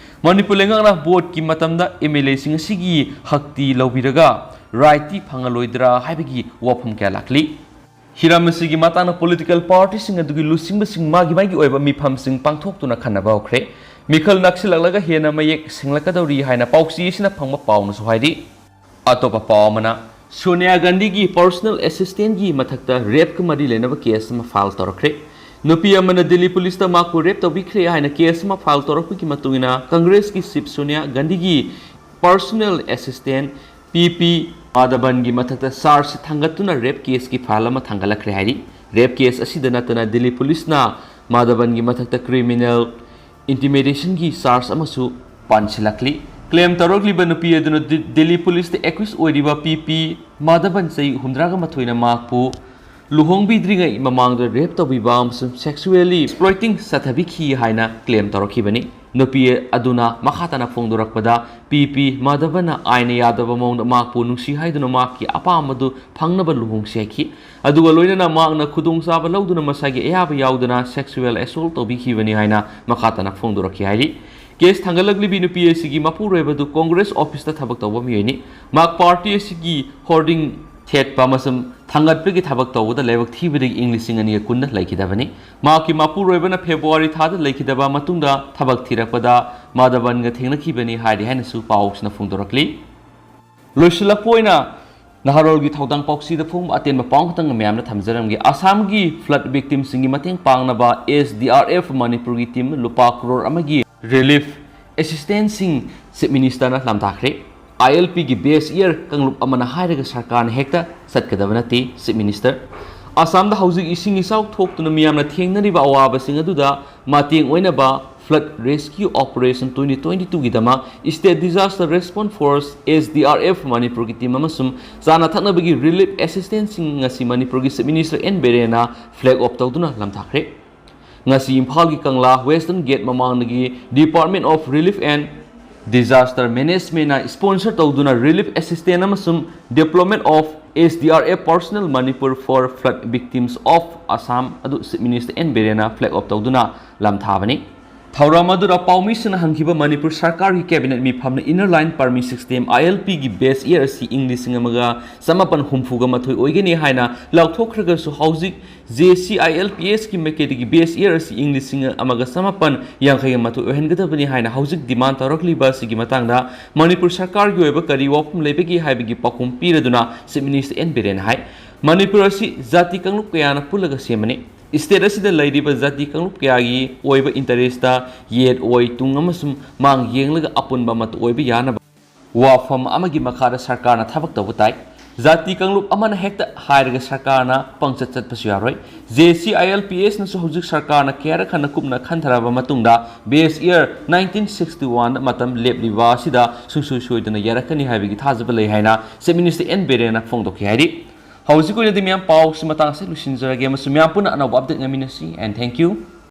ꯃꯅꯤꯄꯨꯔ ꯂꯩꯉꯥꯛꯅ ꯚꯣꯠꯀꯤ ꯃꯇꯝꯗ ꯑꯦꯝ ꯑꯦꯜ ꯑꯦꯁꯤꯡ ꯑꯁꯤꯒꯤ ꯍꯛꯇꯤ ꯂꯧꯕꯤꯔꯒ ꯔꯥꯏꯠꯇꯤ ꯐꯪꯍꯜꯂꯣꯏꯗ꯭ꯔꯥ ꯍꯥꯏꯕꯒꯤ ꯋꯥꯐꯝ ꯀꯌꯥ ꯂꯥꯛꯂꯤ꯫ ꯍꯤꯔꯝ ꯑꯁꯤꯒꯤ ꯃꯇꯥꯡꯗ ꯄꯣꯂꯤꯇꯤꯀꯦꯜ ꯄꯥꯔꯇꯤꯁꯤꯡ ꯑꯗꯨꯒꯤ ꯂꯨꯆꯤꯡꯕꯁꯤꯡ ꯃꯥꯒꯤ ꯃꯥꯒꯤ ꯑꯣꯏꯕ ꯃꯤꯐꯝꯁꯤꯡ ꯄꯥꯡꯊꯣꯛꯇꯨꯅ ꯈꯟꯅꯕ ꯍꯧꯈ꯭ꯔꯦ꯫ ꯃꯤꯈꯜ ꯅꯛꯁꯤꯜꯂꯛꯂꯒ ꯍꯦꯟꯅ ꯃꯌꯦꯛ ꯁꯦꯡꯂꯛꯀꯗꯧꯔꯤ ꯍꯥꯏꯅ ꯄꯥꯎꯆꯦ ꯑꯁꯤꯅ ꯐꯪꯕ ꯄꯥꯎꯅꯁꯨ ꯍꯥꯏꯔꯤ꯫ ꯑꯇꯣꯞꯄ ꯄꯥꯎ ꯑꯃꯅ, ꯁꯣꯅꯤꯌꯥ ꯒꯥꯟꯙꯤꯒꯤ ꯄꯔꯁꯣꯅꯦꯜ ꯑꯦꯁꯤꯁꯇꯦꯟꯠꯒꯤ ꯃꯊꯛꯇ ꯔꯦꯞꯀ ꯃꯔꯤ ꯂꯩꯅꯕ ꯀꯦꯁ ꯑꯃ ꯐꯥꯏꯜ ꯇꯧꯔꯛꯈ꯭ꯔꯦ꯫ ꯅꯨꯄꯤ ꯑꯃꯅ ꯗꯤꯜꯂꯤ ꯄꯨꯂꯤꯁꯇ ꯃꯍꯥꯛꯄꯨ ꯔꯦꯞ ꯇꯧꯕꯤꯈ꯭ꯔꯦ ꯍꯥꯏꯅ ꯀꯦꯁ ꯑꯃ ꯐꯥꯏꯜ ꯇꯧꯔꯛꯄꯒꯤ ꯃꯇꯨꯡ ꯏꯟꯅ ꯀꯪꯒ꯭ꯔꯦꯁꯀꯤ ꯆꯤꯐ ꯁꯣꯅꯤꯌꯥ ꯒꯥꯟꯙꯤꯒꯤ ꯄꯔꯁꯣꯅꯦꯜ ꯑꯦꯁꯤꯁꯇꯦꯟꯠ ꯄꯤ ꯄꯤ ꯃꯥꯙꯕꯟꯒꯤ ꯃꯊꯛꯇ ꯆꯥꯔꯖ ꯊꯥꯡꯒꯠꯇꯨꯅ ꯔꯦꯞ ꯀꯦꯁꯀꯤ ꯐꯥꯏꯜ ꯑꯃ ꯊꯥꯡꯒꯠꯂꯛꯈ꯭ꯔꯦ ꯍꯥꯏꯔꯤ꯫ ꯔꯦꯞ ꯀꯦꯁ ꯑꯁꯤꯗ ꯅꯠꯇꯅ ꯗꯤꯜꯂꯤ ꯄꯨꯂꯤꯁꯅ ꯃꯥꯙꯕꯟꯒꯤ ꯃꯊꯛꯇ ꯀ꯭ꯔꯤꯃꯤꯅꯦꯜ ꯏꯟꯇꯤꯃꯤꯗꯦꯁꯟꯒꯤ ꯆꯥꯔꯖ ꯑꯃꯁꯨ ꯄꯥꯟꯁꯤꯜꯂꯛꯂꯤ꯫ ꯀ꯭ꯂꯦꯝ ꯇꯧꯔꯛꯂꯤꯕ ꯅꯨꯄꯤ ꯑꯗꯨꯅ ꯗꯤ-, ꯗꯤꯜꯂꯤ ꯄꯨꯂꯤꯁꯇ ꯑꯦꯀ꯭ꯌꯨꯁ ꯑꯣꯏꯔꯤꯕ ꯄꯤ ꯄꯤ ꯃꯥꯙꯕꯟ, ꯆꯍꯤ ꯍꯨꯝꯗ꯭ꯔꯥꯒ ꯃꯥꯊꯣꯏꯅ, ꯃꯍꯥꯛꯄꯨ ꯂꯨꯍꯣꯡꯕꯤꯗ꯭ꯔꯤꯉꯩ ꯃꯃꯥꯡꯗ ꯔꯦꯞ ꯇꯧꯕꯤꯕ ꯑꯃꯁꯨꯡ ꯁꯦꯛꯁꯨꯋꯦꯜꯂꯤ ꯑꯦꯛꯁꯄ꯭ꯂꯣꯏꯇꯤꯡ ꯆꯠꯊꯕꯤꯈꯤ ꯍꯥꯏꯅ ꯀ꯭ꯂꯦꯝ ꯇꯧꯔꯛꯈꯤꯕꯅꯤ꯫ ꯅꯨꯄꯤ ꯑꯗꯨꯅ ꯃꯈꯥ ꯇꯥꯅ ꯐꯣꯡꯗꯣꯔꯛꯄꯗ, ꯄꯤ ꯄꯤ ꯃꯥꯙꯕꯟꯅ ꯑꯥꯏꯟꯅ ꯌꯥꯗꯕ ꯃꯑꯣꯡꯗ ꯃꯍꯥꯛꯄꯨ ꯅꯨꯡꯁꯤ ꯍꯥꯏꯗꯨꯅ ꯃꯍꯥꯛꯀꯤ ꯑꯄꯥꯝꯕꯗꯨ ꯐꯪꯅꯕ ꯂꯨꯍꯣꯡꯁꯤ ꯍꯥꯏꯈꯤ꯫ ꯑꯗꯨꯒ ꯂꯣꯏꯅꯅ ꯃꯍꯥꯛꯅ ꯈꯨꯗꯣꯡꯆꯥꯕ ꯂꯧꯗꯨꯅ ꯃꯁꯥꯒꯤ ꯑꯌꯥꯕ ꯌꯥꯎꯗꯅ ꯁꯦꯛꯁꯨꯋꯦꯜ ꯑꯦꯁꯣꯜꯠ ꯇꯧꯕꯤꯈꯤꯕꯅꯤ ꯍꯥꯏꯅ ꯃꯈꯥ ꯇꯥꯅ ꯐꯣꯡꯗꯣꯔꯛꯈꯤ ꯍꯥꯏꯔꯤ꯫ ꯀꯦꯁ ꯊꯥꯡꯒꯠꯂꯛꯂꯤꯕꯤ ꯅꯨꯄꯤ ꯑꯁꯤꯒꯤ ꯃꯄꯨꯔꯣꯏꯕꯗꯨ ꯀꯣꯡꯒ꯭ꯔꯦꯁ ꯑꯣꯐꯤꯁꯇ ꯊꯕꯛ ꯇꯧꯕ ꯃꯤꯑꯣꯏꯅꯤ꯫ ꯃꯍꯥꯛ ꯄꯥꯔꯇꯤ ꯑꯁꯤꯒꯤ ꯍꯣꯔꯗꯤꯡ ꯊꯦꯠꯄ ꯑꯃꯁꯨꯡ ꯊꯥꯡꯒꯠꯄꯒꯤ ꯊꯕꯛ ꯇꯧꯕꯗ ꯂꯥꯏꯕꯛ ꯊꯤꯕꯗꯒꯤ ꯏꯪ ꯂꯤꯁꯤꯡ ꯑꯅꯤꯒ ꯀꯨꯟꯗ ꯂꯩꯈꯤꯗꯕꯅꯤ꯫ ꯃꯍꯥꯛꯀꯤ ꯃꯄꯨꯔꯣꯏꯕꯅ ꯐꯦꯕ꯭ꯔꯨꯋꯥꯔꯤ ꯊꯥꯗ ꯂꯩꯈꯤꯗꯕ ꯃꯇꯨꯡꯗ ꯊꯕꯛ ꯊꯤꯔꯛꯄꯗ ꯃꯥꯙꯕꯟꯒ ꯊꯦꯡꯅꯈꯤꯕꯅꯤ ꯍꯥꯏꯔꯤ ꯍꯥꯏꯅꯁꯨ ꯄꯥꯎꯁꯤꯅ ꯐꯣꯡꯗꯣꯔꯛꯂꯤ꯫ ꯂꯣꯏꯁꯤꯜꯂꯛꯄ ꯑꯣꯏꯅ ꯅꯍꯥꯔꯣꯜꯒꯤ ꯊꯧꯗꯥꯡ ꯄꯥꯎꯆꯦꯗ ꯐꯣꯡꯕ ꯑꯇꯦꯟꯕ ꯄꯥꯎ ꯈꯛꯇꯪ ꯃꯌꯥꯝꯗ ꯊꯝꯖꯔꯝꯒꯦ꯫ ꯑꯁꯥꯝꯒꯤ ꯐ꯭ꯂꯠ ꯚꯤꯛꯇꯤꯝꯁꯤꯡꯒꯤ ꯃꯇꯦꯡ ꯄꯥꯡꯅꯕ ꯑꯦꯁ ꯗꯤ ꯑꯥꯔ ꯑꯦꯐ ꯃꯅꯤꯄꯨꯔꯒꯤ ꯇꯤꯝ ꯂꯨꯄꯥ ꯀ꯭ꯔꯣꯔ ꯑꯃꯒꯤ ꯔꯤꯂꯤꯐ ꯑꯦꯁꯤꯁꯇꯦꯟꯁꯁꯤꯡ ꯆꯤꯐ ꯃꯤꯅꯤꯁꯇꯔꯅ ꯂꯝꯇꯥꯛꯈ꯭ꯔꯦ꯫ ꯑꯥꯏ ꯑꯦꯜ ꯄꯤꯒꯤ ꯕꯦꯁ ꯏꯌꯔ ꯀꯥꯡꯂꯨꯞ ꯑꯃꯅ ꯍꯥꯏꯔꯒ ꯁꯔꯀꯥꯔꯅ ꯍꯦꯛꯇ ꯆꯠꯀꯗꯕ ꯅꯠꯇꯦ, ꯆꯤꯐ ꯃꯤꯅꯤꯁꯇꯔ꯫ ꯑꯁꯥꯝꯗ ꯍꯧꯖꯤꯛ ꯏꯁꯤꯡ ꯏꯆꯥꯎ ꯊꯣꯛꯇꯨꯅ ꯃꯤꯌꯥꯝꯅ ꯊꯦꯡꯅꯔꯤꯕ ꯑꯋꯥꯕꯁꯤꯡ ꯑꯗꯨꯗ ꯃꯇꯦꯡ ꯑꯣꯏꯅꯕ Flood Rescue Operation twenty twenty-two ꯒꯤꯗꯃꯛ State Disaster Response Force, S D R F, ꯃꯅꯤꯄꯨꯔꯒꯤ ꯇꯤꯝ ꯑꯃꯁꯨꯡ ꯆꯥꯅ ꯊꯛꯅꯕꯒꯤ ꯔꯤꯂꯤꯐ ꯑꯦꯁꯤꯁꯇꯦꯟꯁꯁꯤꯡ ꯉꯁꯤ ꯃꯅꯤꯄꯨꯔꯒꯤ ꯆꯤꯐ ꯃꯤꯅꯤꯁꯇꯔ ꯑꯦꯟ ꯕꯤꯔꯦꯟꯅ ꯐ꯭ꯂꯦꯒ ꯑꯣꯐ ꯇꯧꯗꯨꯅ ꯂꯝꯊꯥꯈ꯭ꯔꯦ꯫ ꯉꯁꯤ ꯏꯝꯐꯥꯜꯒꯤ ꯀꯪꯂꯥ ꯋꯦꯁꯇꯔꯟ ꯒꯦꯠ ꯃꯃꯥꯡꯗꯒꯤ Department of Relief and Disaster Managementꯅ ꯏꯁꯄꯣꯟꯁꯔ ꯇꯧꯗꯨꯅ ꯔꯤꯂꯤꯐ ꯑꯦꯁꯤꯁꯇꯦꯟ ꯑꯃꯁꯨꯡ Deployment of S D R F Personnel Manipur for Flood Victims of Assam ꯑꯗꯨ ꯆꯤꯐ ꯃꯤꯅꯤꯁꯇꯔ ꯑꯦꯟ ꯕꯤꯔꯦꯟꯅ ꯐ꯭ꯂꯦꯒ ꯑꯣꯐ ꯇꯧꯗꯨꯅ ꯂꯝꯊꯥꯕꯅꯤ꯫ ꯊꯧꯔꯝ ꯑꯗꯨꯗ ꯄꯥꯎꯃꯤꯁꯤꯡꯅ ꯍꯪꯈꯤꯕ ꯃꯅꯤꯄꯨꯔ ꯁꯔꯀꯥꯔꯒꯤ ꯀꯦꯕꯤꯅꯦꯠ ꯃꯤꯐꯝꯅ Inner Line Permit System, I L Pꯒꯤ ꯕꯦꯁ ꯏꯌꯔ ꯑꯁꯤ ꯏꯪ ꯂꯤꯁꯤꯡ ꯑꯃꯒ ꯆꯃꯥꯄꯟ ꯍꯨꯝꯐꯨꯒ ꯃꯥꯊꯣꯏ ꯑꯣꯏꯒꯅꯤ ꯍꯥꯏꯅ ꯂꯥꯎꯊꯣꯛꯈ꯭ꯔꯒꯁꯨ, ꯍꯧꯖꯤꯛ J C I L P Sꯀꯤ ꯃꯥꯏꯀꯩꯗꯒꯤ ꯕꯦꯁ ꯏꯌꯔ ꯑꯁꯤ ꯏꯪ ꯂꯤꯁꯤꯡ ꯑꯃꯒ ꯆꯃꯥꯄꯟ ꯌꯥꯡꯈꯩꯒ ꯃꯥꯊꯣꯏ ꯑꯣꯏꯍꯟꯒꯗꯕꯅꯤ ꯍꯥꯏꯅ ꯍꯧꯖꯤꯛ ꯗꯤꯃꯥꯟ ꯇꯧꯔꯛꯂꯤꯕ ꯑꯁꯤꯒꯤ ꯃꯇꯥꯡꯗ ꯃꯅꯤꯄꯨꯔ ꯁꯔꯀꯥꯔꯒꯤ ꯑꯣꯏꯕ ꯀꯔꯤ ꯋꯥꯐꯝ ꯂꯩꯕꯒꯦ ꯍꯥꯏꯕꯒꯤ ꯄꯥꯎꯈꯨꯝ ꯄꯤꯔꯗꯨꯅ ꯆꯤꯐ ꯃꯤꯅꯤꯁꯇꯔ ꯑꯦꯟ ꯕꯤꯔꯦꯟꯅ ꯍꯥꯏ, ꯃꯅꯤꯄꯨꯔ ꯑꯁꯤ ꯖꯥꯇꯤ ꯀꯥꯡꯂꯨꯞ ꯀꯌꯥꯅ ꯄꯨꯜꯂꯒ ꯁꯦꯝꯕꯅꯤ꯫ ꯁ꯭ꯇꯦꯠ ꯑꯁꯤꯗ ꯂꯩꯔꯤꯕ ꯖꯥꯇꯤ ꯀꯥꯡꯂꯨꯞ ꯀꯌꯥꯒꯤ ꯑꯣꯏꯕ ꯏꯟꯇꯔꯦꯁꯇ ꯌꯦꯠ ꯑꯣꯏ ꯇꯨꯡ ꯑꯃꯁꯨꯡ ꯃꯥꯡ ꯌꯦꯡꯂꯒ ꯑꯄꯨꯟꯕ ꯑꯃꯠꯇ ꯑꯣꯏꯕ ꯌꯥꯅꯕ ꯋꯥꯐꯝ ꯑꯃꯒꯤ ꯃꯈꯥꯗ ꯁꯔꯀꯥꯔꯅ ꯊꯕꯛ ꯇꯧꯕ ꯇꯥꯏ꯫ ꯖꯥꯇꯤ ꯀꯥꯡꯂꯨꯞ ꯑꯃꯅ ꯍꯦꯛꯇ ꯍꯥꯏꯔꯒ ꯁꯔꯀꯥꯔꯅ ꯄꯪꯆꯠ ꯆꯠꯄꯁꯨ ꯌꯥꯔꯣꯏ꯫ J C I L P Sꯅꯁꯨ ꯍꯧꯖꯤꯛ ꯁꯔꯀꯥꯔꯅ ꯀꯌꯥꯔꯛ ꯍꯟꯅ ꯀꯨꯞꯅ ꯈꯟꯊꯔꯕ ꯃꯇꯨꯡꯗ base year nineteen sixty-one ꯃꯇꯝ ꯂꯦꯞꯂꯤꯕ ꯑꯁꯤꯗ ꯁꯨꯡꯁꯣꯏ ꯁꯣꯏꯗꯅ ꯌꯥꯔꯛꯀꯅꯤ ꯍꯥꯏꯕꯒꯤ ꯊꯥꯖꯕ ꯂꯩ ꯍꯥꯏꯅ ꯆꯤꯐ ꯃꯤꯅꯤꯁꯇꯔ ꯑꯦꯟ ꯕꯤꯔꯦꯟꯅ ꯐꯣꯡꯗꯣꯛꯈꯤ ꯍꯥꯏꯔꯤ꯫ ꯍꯧꯖꯤꯛ ꯑꯣꯏꯅꯗꯤ ꯃꯌꯥꯝ ꯄꯥꯎꯁꯤ ꯃꯇꯥꯡꯁꯤ ꯂꯣꯏꯁꯤꯟꯖꯔꯒꯦ ꯑꯃꯁꯨꯡ ꯃꯌꯥꯝ ꯄꯨꯟꯅ ꯑꯅꯧꯕ ꯑꯞꯗꯦꯠ ꯉꯥꯏꯃꯤꯟꯅꯁꯤ꯫ And thank you.